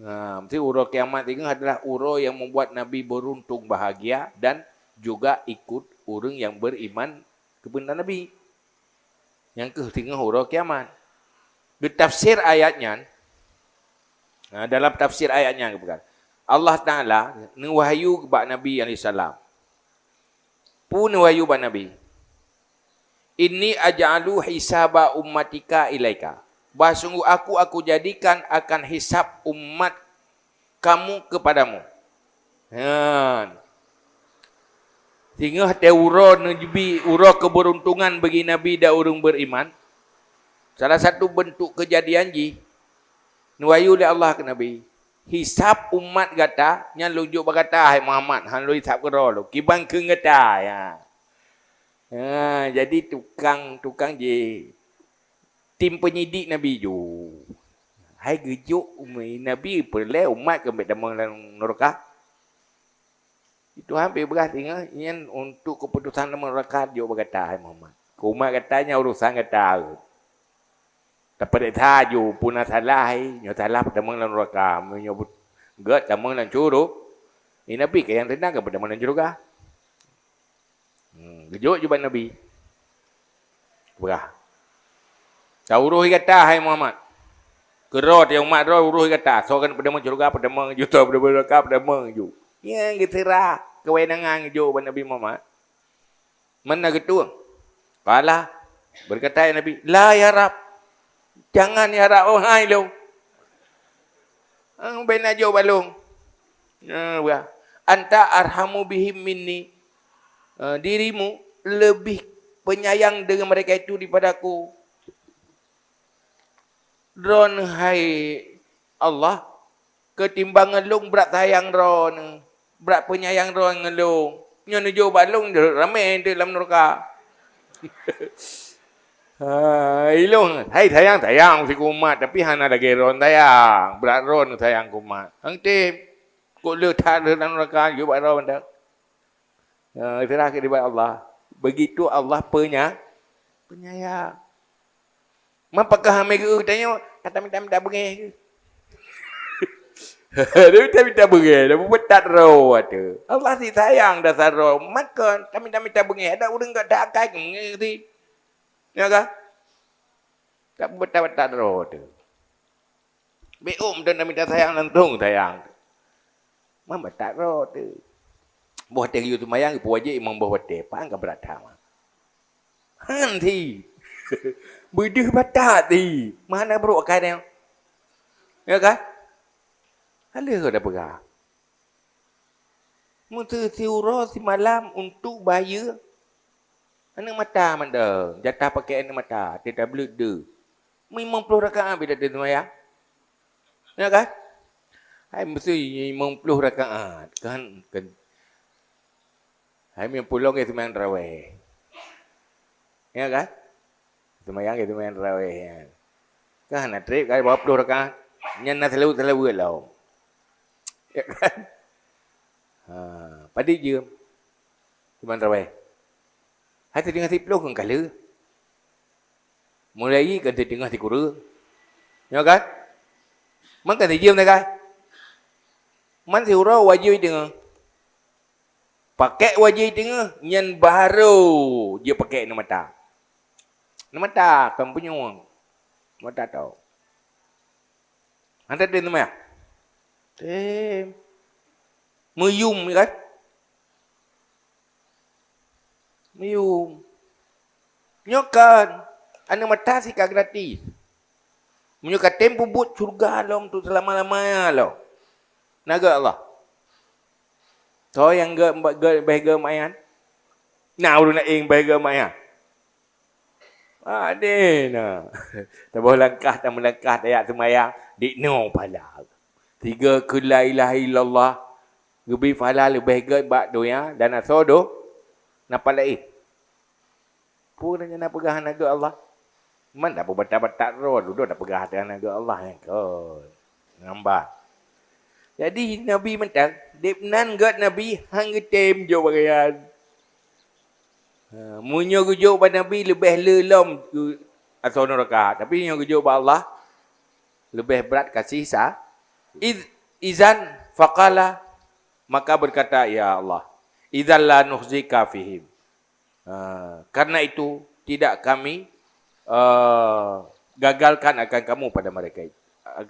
Nah, mesti uroe kiamat itu adalah uroe yang membuat Nabi beruntung bahagia dan juga ikut ureuëng yang beriman kepada Nabi. Nyang keuh singoh uroe kiamat. Geutafsir ayat nyan, ha, dalam tafsir ayat nyan geupeugah, Allah Ta'ala neuwahyu bak Nabi alaihissalam. Peue neuwahyu bak Nabi? "Inni aj'alu hisaba ummatika ilaika." Bah sungguh aku, aku jadikan akan hisab umat kamu kepadamu. Nyan. Singoh teuh uroe neujibi uroe keubeuruntongan bagi Nabi dan ureuëng beriman. Salah satu bentuk keujadian jih, neuwahyu lé Allah keu Nabi, "Hisab umat gata nyan lôn jok bak gata, hai Muhammad, han lôn hisab keudroe lôn, kiban kheun gata." Ya. Ha, jadi tukang, tukang jih tim penyidik Nabi ju. Hai geujok umi-, Nabi peureulée umat keu bék tamong lam neuraka. Itu han pih beurah singoh nyan untuk keuputosan lam neuraka jok bak gata, hai Muhammad. Keu umat gata nyan urosan gata. Tapeuriksa ju peue na salah, hai, nyoe salah peutamong lam neuraka, meunyoe gét tamong lam syuru-, eh, Nabi ka nyang teunang ka peutamong lam syeuruga. Hmm, geujok ju bak Nabi. Peugah. Tauroh gata, hai Muhammad. Keudroe teuh umat droe uroh gata. Soe keuneuk peutamong syeuruga, peutamong ju, soe peutamong neuraka, peutamong ju. Nyan geuseurah keuwenangan geujok bak Nabi Muhammad. Meunan geutueng. Qala, berkata Nabi, "La ya Rab." Jangan ya Rab, oh hai lôn. Hang bena jok bak lôn. Nah, bah. Anta arhamu bihim minni. Eh, dirimu lebih penyayang dengan mereka itu daripada aku. Droeneuh hai Allah, ketimbang ngon lôn brat sayang droeneuh, brat peunyayang droeneuh ngon lôn. Nyoe neujok bak lôn, ramé teuk lam neuraka. Ha, ilôn, hai sayang-sayang sikeu umat, tapi hana lagée droeneuh sayang, brat droeneuh sayang keu umat. Hang tem, kok le that lam neuraka, jok bak droeneuh. Ha, serah keu dibat Allah. Begitu Allah penya-, penyayang. Man pakon hamé geu tanyoe, ka tamita-mita beungéh geu. Tamita-mita beungéh, dah beubetat droe tu. Allah si sayang dasar droe, maka tamita-mita beungéh, ada ureuëng ka takai keu beungéh si. Ya kan? Tak beubetat-betat droe tu. Beuh, meunan tamita sayang langsung sayang. Man betat droe tu. Boh teuh yue seumayang, geupeue wajéb imam boh watée, pan ka brat that mah. Han si. Beudeuh batat si. Mana brok akai nyoe? Ya kan? Hana lé ka peugah. Meuseu siuroe simalam untuk bayeue aneuëk mata mantong. Jatah pakèk aneuëk mata, teutableut deuh. Limong ploh rakaat beda teuh seumayang. Ya kan? Hai meuseu limong ploh rakaat. Kan, kan. Hai meupulang ke seumayang tarawih. Ya kan? Seumayang ke seumayang tarawih, ya. Kan hana treb, kan dua ploh rakaat. Nyan na seulaweuet-seulaweuet lom. Ya kan? Ha, padit jeuem seumayang tarawih. Hai teungoh siploh ngon kala. Mulai kan teungoh sikureueng. Ya kan? Man kan sijeuem dah kan? Man siuroe wajéb teungoh. Pakèk wajéb teungoh, nyan barô jeuet pakèk aneuëk mata. Aneuëk mata kon punyueng. Mata tau. Hana tem teuma ya? Tem. Meuyum kan? Meuyum. Nyoe kan aneuëk mata si ka gratis. Meunyoe ka tem peubuet syeuruga lom tu seulama-lamanya lom. Na geuh Allah. Soe nyang geuh, geuh, beh geuh mayan? Na ureuëng laén beh geuh mayan? Ade na. Saboh langkah tameulangkah tajak seumayang, diknoe pahala. Tiga keu la ilaha illallah, geubri pahala leubeh gét bak donya dan asoe doh na pahala. Peue nyang na peugah hana gét Allah? Man dak peubatat-batat droe dudoe dak peugah hana gét Allah nyan kon. Ngamba. Jadi Nabi mantong, deb nan gét Nabi han geutem jok pakaian. Ha, meunyoe geujok bak Nabi leubeh le lom asoe neuraka, tapi meunyoe geujok bak Allah leubeh brat kasih sa. Iz, izan faqala, maka berkata, "Ya Allah, idzan la nukhzika fihim." Ha, karena itu tidak kami, eh, gagalkan akan kamu pada mereka,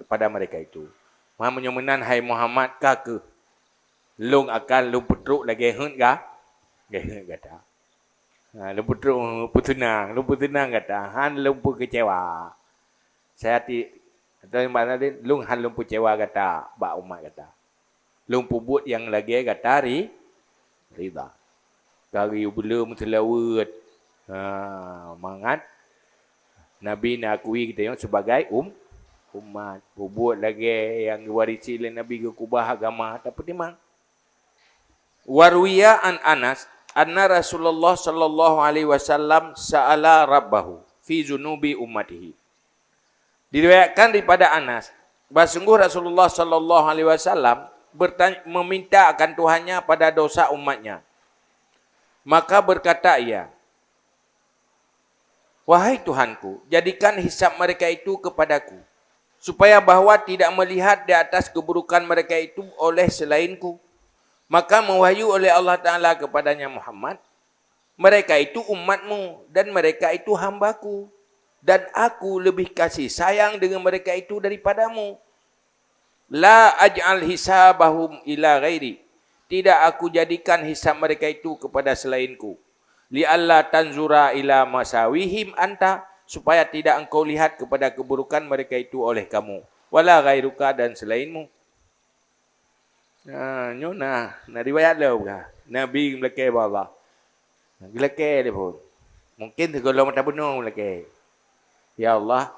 pada mereka itu. Maka meunyoe meunan, hai Muhammad, ka keuh lôn akan lôn peutrok lagée heuet ga, lagée heuet gata. Ha, lôn peutrok peuseunang, lôn peuseunang gata, han lôn peukeucewa. Saya ti, atau makna laén, lôn han lôn peucewa gata bak umat gata. Lôn peubuet nyang lagée gata ri, rida. Ka geuyue beu le meuseulaweuet. Ha, mangat Nabi neuakui geutanyoe sibagai um, umat. Peubuet lagée nyang geuwarisi lé Nabi, geukeubah agama, tapeutimang. Wa ruwiya an Anas anna Rasulullah sallallahu alaihi wasallam sa'ala rabbahu fi dzunubi ummatihi. Diriwayatkan daripada Anas, bahwa sungguh Rasulullah sallallahu alaihi wasallam bertanya, meminta akan Tuhannya pada dosa umatnya. Maka berkata ia, "Wahai Tuhanku, jadikan hisab mereka itu kepadaku, supaya bahwa tidak melihat di atas keburukan mereka itu oleh selainku." Maka mewahyu oleh Allah Ta'ala kepadanya, "Muhammad, mereka itu umatmu dan mereka itu hambaku, dan aku lebih kasih sayang dengan mereka itu daripadamu. La aj'al hisabahum ila ghairi. Tidak aku jadikan hisab mereka itu kepada selainku. Li'alla tanzura ila masawihim anta, supaya tidak engkau lihat kepada keburukan mereka itu oleh kamu. Wala ghairuka, dan selainmu." Ha, nyoe na, na riwayat lom ka. Nabi geulakée bak Allah. Geulakée lé phon. Mungkin sigohlom mata bunoe geulakée. Ya Allah,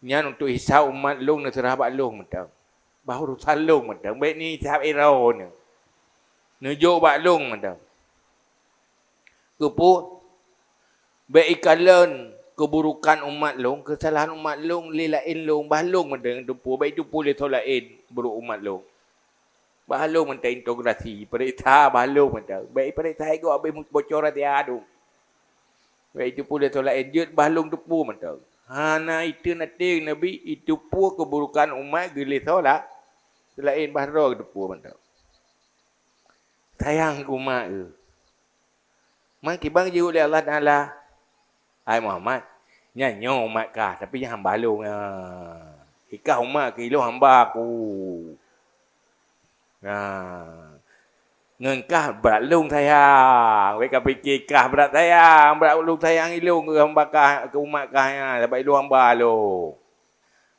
nyan untuk hisab umat lôn neuseurah bak lôn mantong. Bah urusan lôn mantong. Bék neuhisab droeneuh. Neujok bak lôn mantong. Keupeue? Bék ikalon keuburukan umat lôn, keusalahan umat lôn lé laén lôn, bah lôn mantong teupeu, bék teupeu lé soe laén buruk umat lôn. Bah lôn mantong integrasi, peuriksa bah lôn mantong. Bék ipeuriksa igoe abéh bocor hati adong. Bék teupeu lé soe laén, jeuet bah lôn teupeu mantong. Hana iteun até Nabi, iteupeue keuburukan umat geuh lé soe la-, seulaén, bah droe geuteupeue mantong. Sayang keu umat geuh. Man kiban geujaweueb lé Allah Taala, "Hai Muhammad, nyan nyoe umat kah, tapi nyan hamba lôn, ha. Ikah umat keu ilôn hamba ku." Nah, ngon kah brat lôn sayang. Bèk kapike kah brat sayang, brat lôn sayang ilôn keu hamba kah, keu umat kah nyan, sabab ilôn hamba lôn.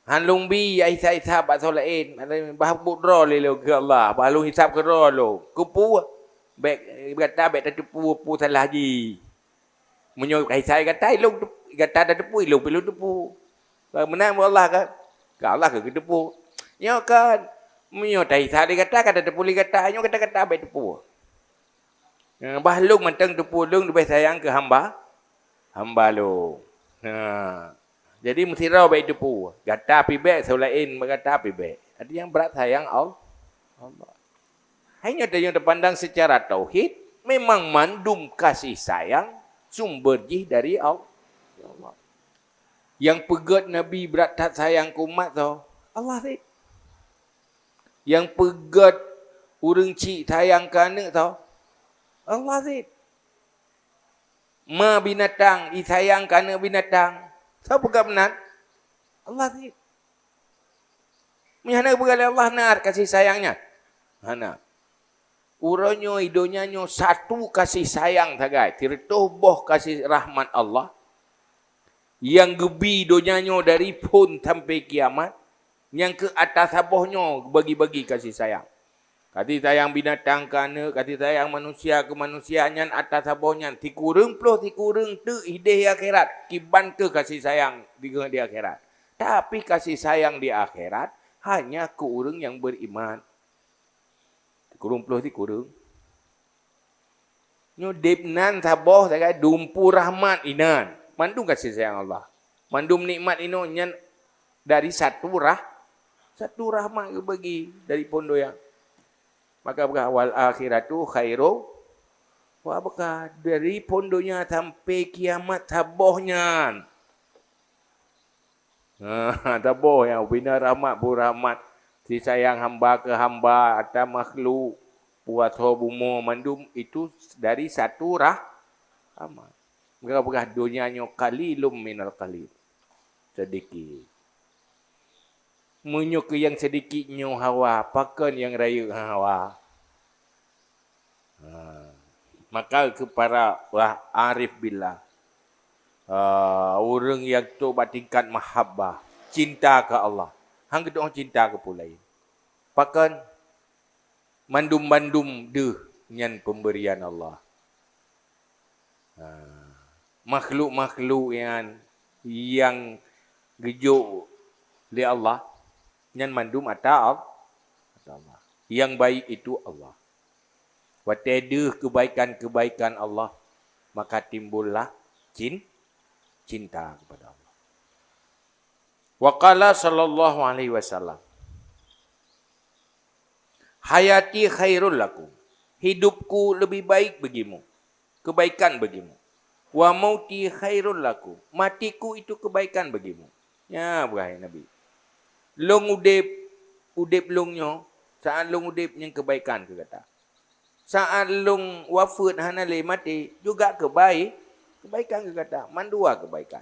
Han lôn bi hisab-hisab bak soe laén, bah buet droe lé lôn keu Allah, bah lôn hisab keudroe lôn. Keupeue? Bèk gata bèk tateupeue peue salah jih. Meunyoe ka hisab gata, ilôn teu-, gata tateupeue, ilôn pih lôn teupeue. Meunan buet Allah kan? Ka Allah ka geuteupeue. Nyoe kan, meunyoe tahisab lé gata, ka tateupeue lé gata, nyoe gata-gata bèk teupeue. Bah lôn mantong teupeue lôn leubeh sayang keu hamba, hamba lôn. Ha. Jadi meusidroe bèk teupeue. Gata pih bèk, soe laén bak gata pih bèk. Artinya brat sayang Al-, Allah. Hai nyoe tanyoe tapandang secara tauhid, memang mandum kasih sayang sumber jih dari Al-, Allah. Nyang peugèt Nabi brat that sayang keu umat soe? Allah cit. Nyang peugèt ureueng chik sayang keu aneuk soe? Allah cit. Ma binatang, i sayang keu aneuk binatang. Soe peugah meunan? Allah cit. Meunyo hana geupeugah lé Allah, na kasih sayang nyan? Hana. Uroe nyoe, i donya nyoe, satu kasih sayang sagai, sireutôh boh kasih rahmat Allah, nyang geubi donya nyoe dari phon sampai kiamat, nyang keu ata saboh nyoe bagi-bagi kasih sayang. Kasih sayang binatang keu aneuk, kasih sayang manusia keu manusia, nyan ata saboh nyan. Sikureueng ploh sikureueng teuk hidéh di akhirat, kiban keu kasih sayang di, di akhirat. Tapi kasih sayang di akhirat hanya keu ureueng nyang beriman. Sikureueng ploh sikureueng. Nyoe udép nan saboh sagai dumpeue rahmat inan. Mandum kasih sayang Allah. Mandum nikmat inoe nyan dari satu rah-, satu rahmat geubagi dari phon donya. Maka peugah, "Wal akhiratu khairu wa abqa." Dari phon donya sampai kiamat saboh nyan. Ha, saboh nyang ubina rahmat, bu rahmat, si sayang hamba keu hamba, ata makhluk, puasoe bumoe mandum itu dari satu rah-, rahmat. Maka peugah donya nyoe qalilum minal qalil. Sedikit. Meunyoe keu nyang sedikit nyoe hawa, pakon nyang rayeuk hawa? Ha. Maka keu para ureueng arif billah, ha, ureueng nyang trok bak tingkat mahabbah, cinta keu Allah, han geutu'oh cinta keu peue laén. Pakon? Mandum-mandum deuh nyan peumberian Allah. Ha. Makhluk-makhluk nyan nyang geujok lé Allah, nyan mandum ata Al-, ata Allah. Nyang baik itu Allah. Watèe deuh keubaikan-keubaikan Allah, maka timbullah cin-, cinta kepada Allah. Wa qala sallallahu alaihi wasallam, "Hayati khairul lakum." Hidupku lebih baik bagimu, kebaikan bagimu. "Wa mauti khairul lakum." Matiku itu kebaikan bagimu. Nyan peugah Nabi. Lôn udép, udép lôn nyoe, saat lôn udép nyan kebaikan keu gata. Saat lôn wafeuet hana lé maté, juga keubai-, kebaikan keu gata. Mandua kebaikan.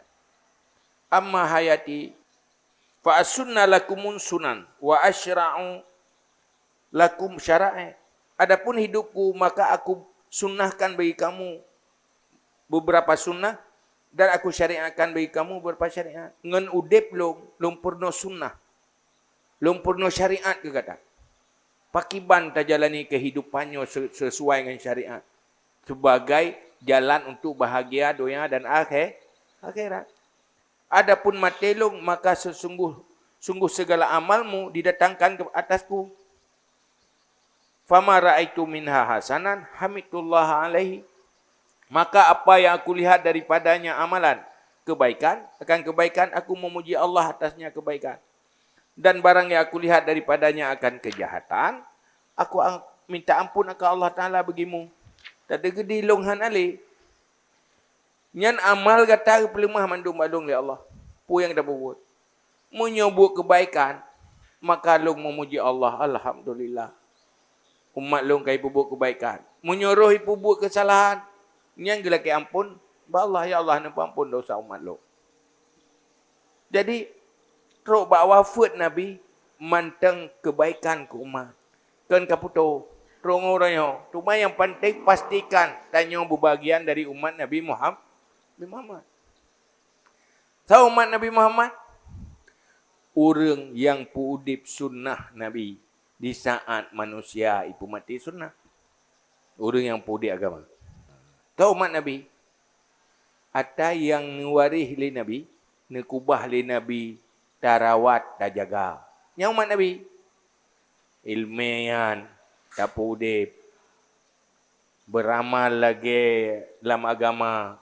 "Amma hayati, fa asunna lakumun sunan, wa asyra'u lakum syara'i." Adapun hidupku, maka aku sunnahkan bagi kamu beberapa sunnah, dan aku syariatkan bagi kamu beberapa syariat. Ngon udép lôn, lôn peurunoe sunnah. Lôn peurunoe syariat keu gata. Pakiban tajalani keuhidupan nyoe se-, sesuai ngon syariat, sebagai jalan untuk bahagia donya dan akhé-, akhirat. Adapun maté lôn, maka sesungguh, sungguh segala amalmu didatangkan ke atasku. "Fama ra'aitu minha hasanan, hamidtullaha alaihi." Maka apa yang aku lihat daripadanya amalan kebaikan, akan kebaikan, aku memuji Allah atasnya kebaikan. Dan barang yang aku lihat daripadanya akan kejahatan, aku ang-, minta ampun akan Allah Taala bagimu. Teudeugah di lôn hana lé. Nyan amal gata geupeuleumah mandum bak lôn lé Allah. Peue nyang tapeubuet? Meunyoe buet keubaikan, maka lôn meumuji Allah, "Alhamdulillah, umat lôn ka jipeubuet keubaikan." Meunyoe roh jipeubuet keusalahan, nyan geulakée amphon bak Allah, "Ya Allah, neupeuamphon desya umat lôn." Jadi, trok bak wafeuet Nabi mantong keubaikan keu umat. Kon ka putôh, trok ngon uroe nyoe. Cuma nyang panténg pastikan tanyoe beubagian dari umat Nabi Muham-, Nabi Muhammad. Soe umat Nabi Muhammad? Ureuëng nyang peuudeb sunnah Nabi di saat manusia jipeumaté sunnah. Ureuëng nyang peuudeb agama. Soe umat Nabi? Ata nyang neuwaréh lé Nabi, neukubah lé Nabi, tarawat, tajaga. Nyan umat Nabi. Iéleumé nyan tapeuudeb, beuramal lagée lam agama,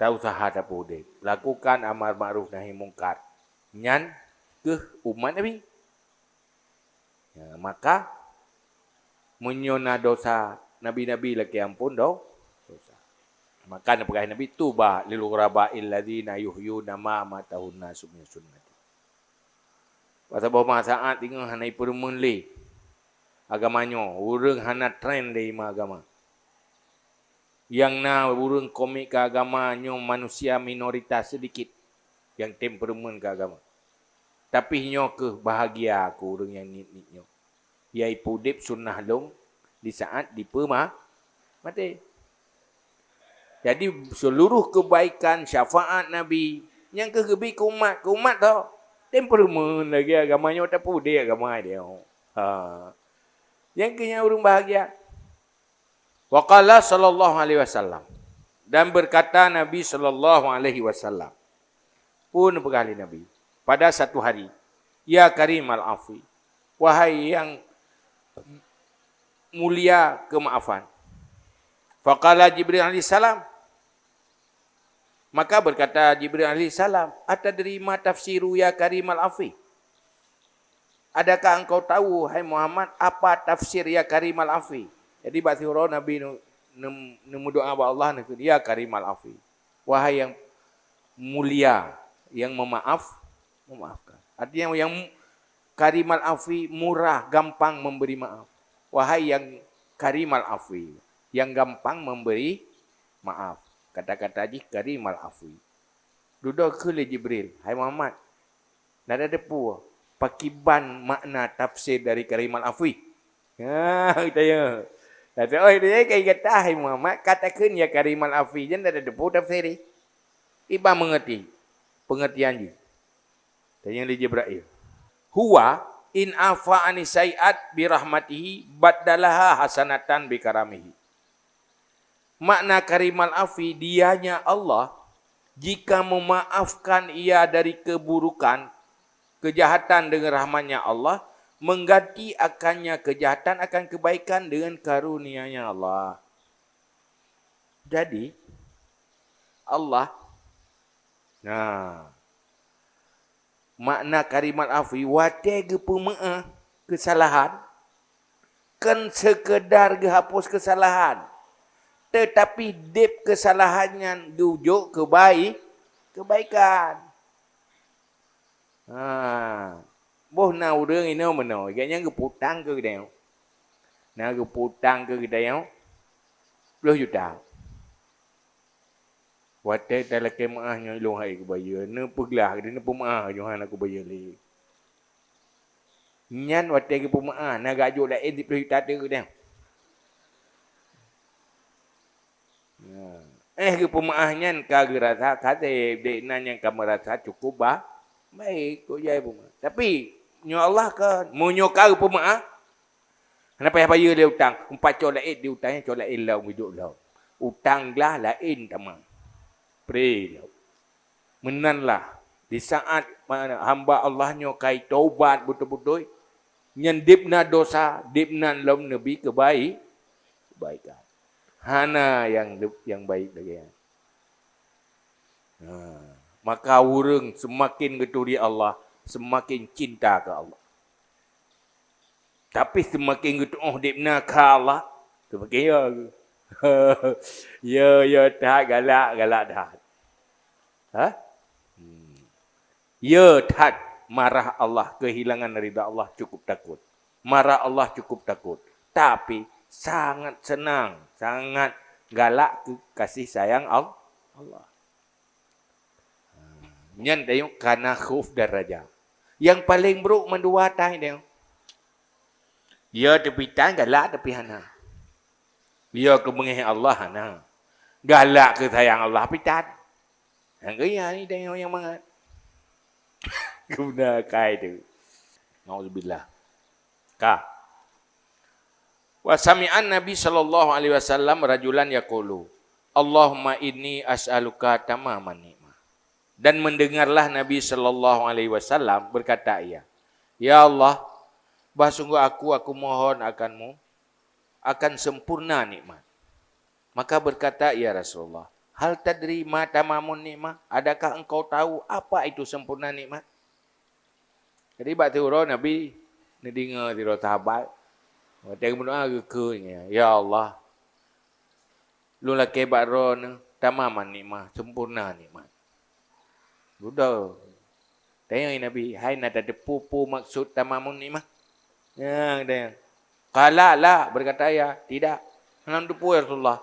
tausaha tapeuudeb, lakukan amar ma'ruf nahi mungkar. Nyan kheueh umat Nabi. Ya, maka, meunyoe na desya, nabi-nabi lakée amphon do-, desya. Maka neupeugah Nabi, "Tuba lil ghuraba illadzina yuhyuna ma matahun nasu min sunnati." Pasaboh manfaat teungoh hana jipeurumeuen lé agama nyoe, ureuëng hana tren lé ime agama. Nyang na ureuëng komik keu agama nyoe manusia minoritas seudikit nyang tem peurumeuen keu agama. Tapi nyoe kheueh bahagia keu ureuëng nyang niet-niet nyoe. Yaitu udeb sunnah lôn di saat dipeuma-, maté. Jadi, seuluruh keubaikan, syafaat Nabi, nyan kheueh geubri keu umat, keu umat tho. Tem peurumeuen lagée agama nyoe, tapi udeb agama nyoe. Ha. Nyan kheueh nyang ureuëng bahagia. Wa qala sallallahu alaihi wasallam. Dan berkata Nabi sallallahu alaihi wasallam. Peue neupeugah lé Nabi pada satu hari, "Ya karimal afwi, wahai nyang mulia keumaafan." Faqala Jibril alaihissalam. Maka berkata Jibril alaihissalam, "Atadri ma tafsiru ya karimal afwi?" "Adakah engkau tahu, hai Muhammad, apa tafsir ya karimal afwi?" Jadi, bak siuroe Nabi neu-, neu-, neumeudoá bak Allah, neukheun, "Ya karimal afwi, wahai nyang mulia, nyang memaaf, memaafkan." Artinya, yang karimal afwi, murah, gampang memberi maaf. Wahai yang karimal afwi, yang gampang memberi maaf. Kata-kata jih karimal afwi. Dudoe kheun lé Jibril, "Hai Muhammad, na tateupeue pakiban makna tafsir dari karimal afwi?" Ha, tanya. Tanya, "Oh, dia kai kata, hai Muhammad, kata kheun ya karimal afwi, jan na tateupeue tafsir jih." Iban mengerti, pengertian jih. Tanya lé Jibril. "Huwa in afa ani syai'at bi rahmatihi baddalaha hasanatan bi karamihi." Makna karimal afwi, dianya Allah, jika memaafkan ia dari keburukan, kejahatan dengan rahmatnya Allah, mengganti akannya kejahatan akan kebaikan dengan karunia-Nya Allah. Jadi, Allah, nah, makna karimal afwi, watée geupeumeu'ah keusalahan, kon seukeudar geuhapus keusalahan, teutapi deb keusalahan nyan geujok keubai-, keubaikan. Ha, boh na ureuëng inoe meunoe, gobnyan geupeutang keu geutanyoe. Na geupeutang keu geutanyoe ploh juta. Watée talakée meu'ah nyoe lôn hai kubayeue, neupeuglah, neupeumeu'ah nyoe hana kubayeue lé. Nyan watée geupeumeu'ah, na geujok laén siploh juta teuk nyan. Nah, éh geupeumeu'ah nyan ka geurasa, ka deh, deh na nyang ka meurasa cukup ba-, baik, kok jai peumeu'ah. Tapi, nyoe Allah kan, meunyoe ka geupeumeu'ah, hana payah bayeue lé utang. Umpat cok laén di utang nyan, cok laén lom geujok lom. Utang glah laén tamah. Pré lom. Meunan lah, di saat mana hamba Allah nyoe kai tobat beutôi-beutôi, nyan deb na dosa, deb na lom neubi keubai-, keubaikan. Hana nyang leb-, nyang baik lagée nyan. Ha, maka ureuëng seumaken geuturi Allah, seumaken cinta keu Allah. Tapi seumaken geutu'oh deb na keu Allah, seumaken ya. Ya, ya that, galak, galak that. Ha? Hmm. Ya that, marah Allah, kehilangan ridha Allah cukup takut. Marah Allah cukup takut. Tapi sangat senang, sangat galak keu kasih sayang Al-, Allah. Nyan tanyoe kana khauf dan raja. Nyang paleng brok mandua tai tanyoe. Ya teupeu tan galak tapi hana. Ya keu beungéh Allah hana. Galak keu sayang Allah pih tan. Nyang keu nyan tanyoe nyang mangat. Guna kai tu. Nauzubillah. Ka. Wa sami'an Nabi sallallahu alaihi wasallam rajulan yaqulu, "Allahumma inni as'aluka tamaman nikmah." Dan mendengarlah Nabi sallallahu alaihi wasallam berkata ia, "Ya Allah, bah sungguh aku, aku mohon akan-Mu, akan sempurna nikmat." Maka berkata ia, "Rasulullah, hal tadri ma tamamun nikmah? Adakah engkau tahu apa itu sempurna nikmat?" Jadi bak siuroe Nabi neudeungoe sidroe sahabat, watée geumeudoá geukheun, "Ya Allah, lôn lakée bak Droeneuh tamaman nikmah, sempurna nikmat." Dudoe. Tanyong Nabi, "Hai na tateupeue peue maksud tamamun nikmah?" Nyang tanyong. Qala, "La," berkata ia, "tidak. Hana teupeu, ya Rasulullah.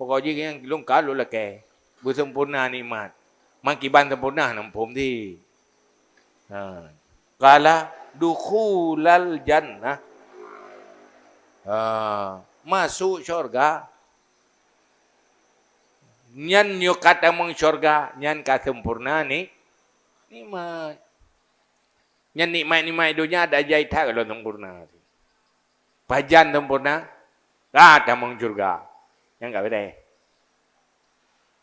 Pokok jih nyang lôn ka lôn lakée, beusempurna nikmat. Mangkiban sempurna hana muphom di." Ha. Qala, "Dukhulal jannah." Ha, masuk syurga. Nyan nyoe ka tamong syurga, nyan ka sempurna ni, nikmat. Nyan nikmat-nikmat donya dak jai that kalau sempurna. Pajan sempurna, ka tamong syurga. Nyan ka beutôi.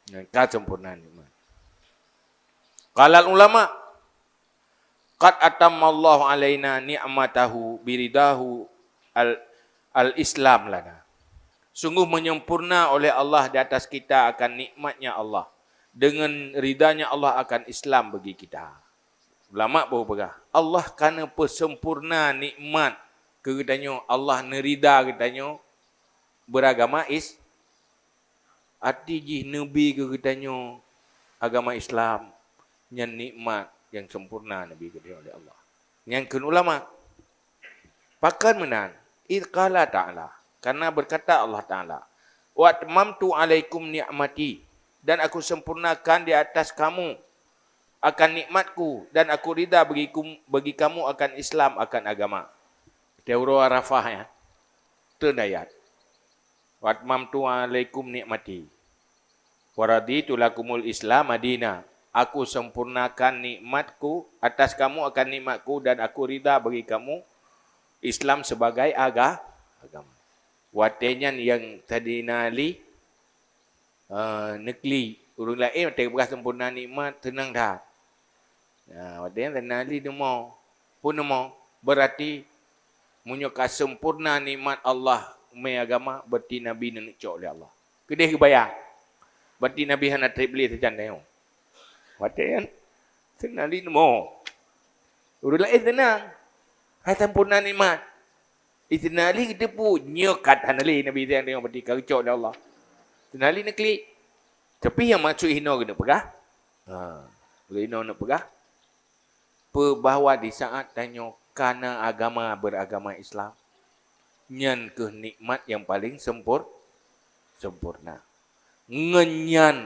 Nyan ka sempurna nikmat. Qalal ulama, "Qad atammallahu alaina ni'matahu biridahu al-, al-Islam lana." Sungguh menyempurna oleh Allah di atas kita akan nikmatnya Allah. Dengan ridanya Allah akan Islam bagi kita. Ulama baru peugah, Allah ka neupeusempurna nikmat keu geutanyoe, Allah neurida geutanyoe beuragama Is-, Arti jih neubi keu geutanyoe agama Islam, nyan nikmat nyang sempurna neubi keu geutanyoe lé Allah. Nyan kheun ulama. Pakon meunan? Id qala ta'ala, karena berkata Allah Ta'ala, "Wa atmamtu 'alaikum ni'mati," dan Aku sempurnakan di atas kamu akan nikmat-Ku, dan Aku ridha bagikum, bagi kamu akan Islam, akan agama. Di uroe Arafah, ya. Treun ayat. "Wa atmamtu 'alaikum ni'mati, wa raditu lakumul Islama dina." Aku sempurnakan nikmat-Ku atas kamu akan nikmat-Ku, dan Aku ridha bagi kamu Islam sebagai aga-, agama. Watée nyan nyang Saidina Ali, eh, neuklik. Ureuëng laén watée geupeugah sempurna nikmat, seunang that. Nah, watée nyan Saidina Ali neumo. Peue neumo? Beurati meunyoe ka sempurna nikmat Allah mé agama, beurati Nabi neuneuk cok lé Allah. Keudeh geubayang. Beurati Nabi hana treb lé sajan tanyoe. Watée nyan, Saidina Ali neumo. Ureuëng laén seunang. Hai sempurna nikmat. Saidina Ali geuteupeue, nyoe ka hana lé Nabi nyang tanyoe, beurati ka geucok lé Allah. Saidina Ali neuklik. Tapi nyang maksud hinoe keuneuk peugah, ha, lé hinoe keuneuk peugah, peubahwa di saat tanyoe kana agama, beragama Islam, nyan kheueh nikmat nyang paleng sempur-, sempurna. Ngon nyan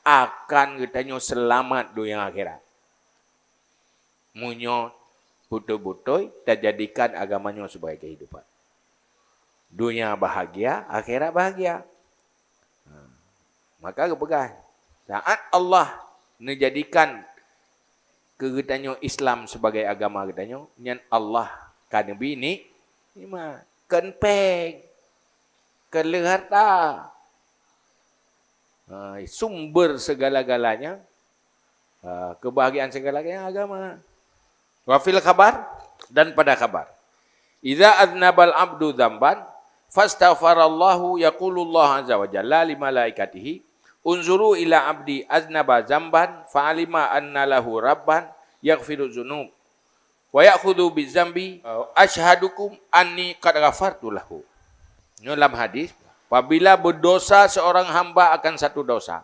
akan geutanyoe seulamat donya akhirat. Meunyoe beutôi-beutôi tajadikan agama nyoe sibagai keuhidupan. Donya bahagia, akhirat bahagia. Ha. Maka geupeugah, saat Allah neujadikan keu geutanyoe Islam sibagai agama geutanyoe, nyan Allah ka neubi ni-, nikmat. Kon péng, kon lheueh harta. Ha, sumber segala-galanya, ha, kebahagiaan segala-galanya agama. Wa fil khabar, dan pada khabar. Idza aznabal abdu dzamban, fastaghfarallahu, yaqulullahu azza wa jalla li malaikatihi, "Unzuru ila abdi aznaba dzamban, fa alima anna lahu rabban yaghfiru dzunub." Wa ya'khudhu bidzambi, asyhadukum anni qad ghafartu lahu. Nyoe lam hadis, apabila berdosa seorang hamba akan satu dosa,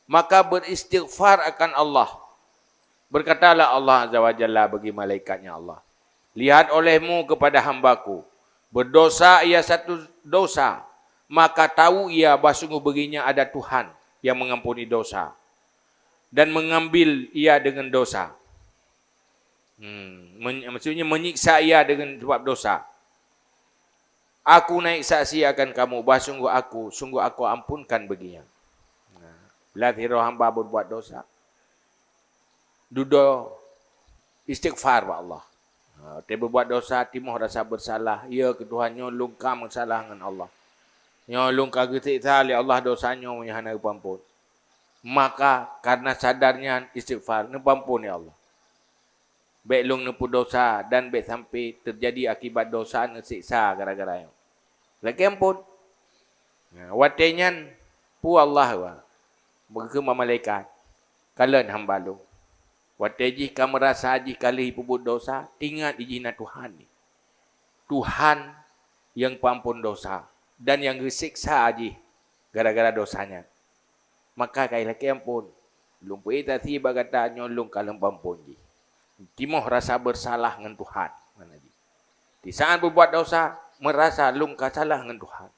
maka beristighfar akan Allah. Berkatalah Allah Azza wa Jalla bagi malaikat-Nya Allah, "Lihat olehmu kepada hamba-Ku, berdosa ia satu dosa, maka tahu ia bahsungguh baginya ada Tuhan yang mengampuni dosa dan mengambil ia dengan dosa." Hmm, men-, maksudnya menyiksa ia dengan sebab dosa. "Aku naik saksi akan kamu, bahwa sungguh Aku, sungguh Aku ampunkan baginya." Nah, bila sidroe hamba berbuat dosa, dudoe istighfar bak Allah. Ha, watée berbuat dosa, timoh rasa bersalah, ya keu Tuhan, nyoe lôn ka meusalah ngon Allah. Nyoe lôn ka geuseksa lé Allah dosa nyoe nyang hana geupeuampon. Maka karena sadar nyan istighfar, neupeuampon lé Allah. Bék lôn neupeudosa dan bék sampai terjadi akibat dosa neuseksa gara-gara nyoe. Lakée ampon. Nah, watée nyan peue Allah wa, geukheun bak malaikat, "Kalon hamba lôn. Watée jih ka meurasa jih ka lheueh peubuet dosa, ingat jih na Tuhan. Tuhan nyang peuampon dosa dan nyang geuseksa jih gara-gara dosa nyan. Maka ka ilakée ampon. Lôn peuék saksi bak gata nyoe lôn ka lôn peuampon jih." Timoh rasa bersalah ngon Tuhan, makna jih. Di saat berbuat dosa, merasa lôn ka salah ngon Tuhan.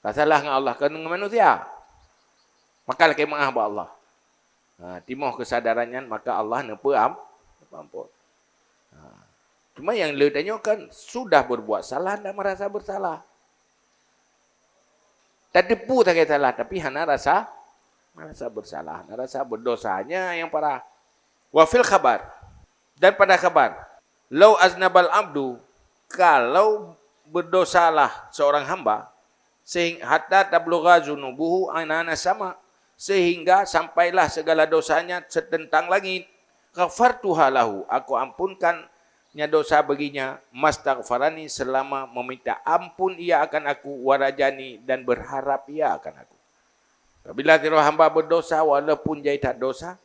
Ka salah ngon Allah, ka ngon manusia. Maka lakée meu'ah bak Allah. Ha, timoh kesadaran nyan, maka Allah neupeuam-, neupeuampon. Ha. Cuma nyang le tanyoe kan sudah berbuat salah dan merasa bersalah. Tateupeue sagai salah, tapi hana rasa, hana rasa bersalah, hana rasa berdosa. Nyan nyang parah. Wa fil khabar, dan pada khabar, "Lau aznabal abdu," kalau berdosalah seorang hamba, sehing-, "hatta tablugha dzunubuhu anana sama," sehingga sampailah segala dosanya setentang langit, "ghafartuha lahu," Aku ampunkan nya dosa baginya, "mastaghfarani," selama meminta ampun ia akan Aku, "warajani," dan berharap ia akan Aku. Apabila sidroe hamba berdosa, walaupun jai that dosa,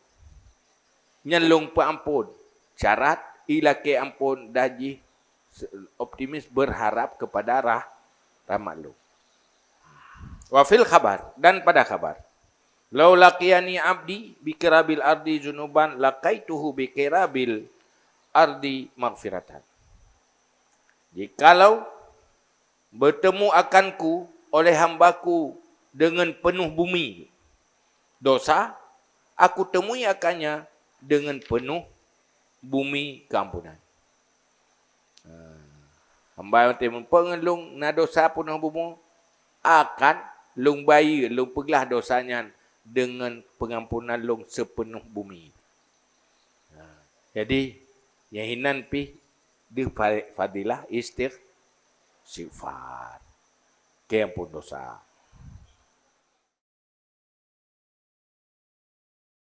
nyan lôn peuampon. Syarat ilakée ampon dan jih se-, optimis berharap kepada rah-, rahmat lôn. Wa fil khabar, dan pada khabar, "Lau laqiyani abdi bi qirabil ardi dzunuban laqaituhu bi qirabil ardi maghfiratan." Jikalau bertemu akanku oleh hamba-Ku dengan penuh bumi dosa, Aku temui akannya dengan penuh bumi keampunan. Ha. Hamba nyang teumeupeu ngon lôn na dosa peunoh bumoe, akan lôn bayeue, lôn peuglah dosa nyan deungon peungampunan lôn sipeunoh bumi. Ha. Jadi, nyang hinan pih deuh fa-, fadilah istigh-, istighfar. Keu ampôn dosa.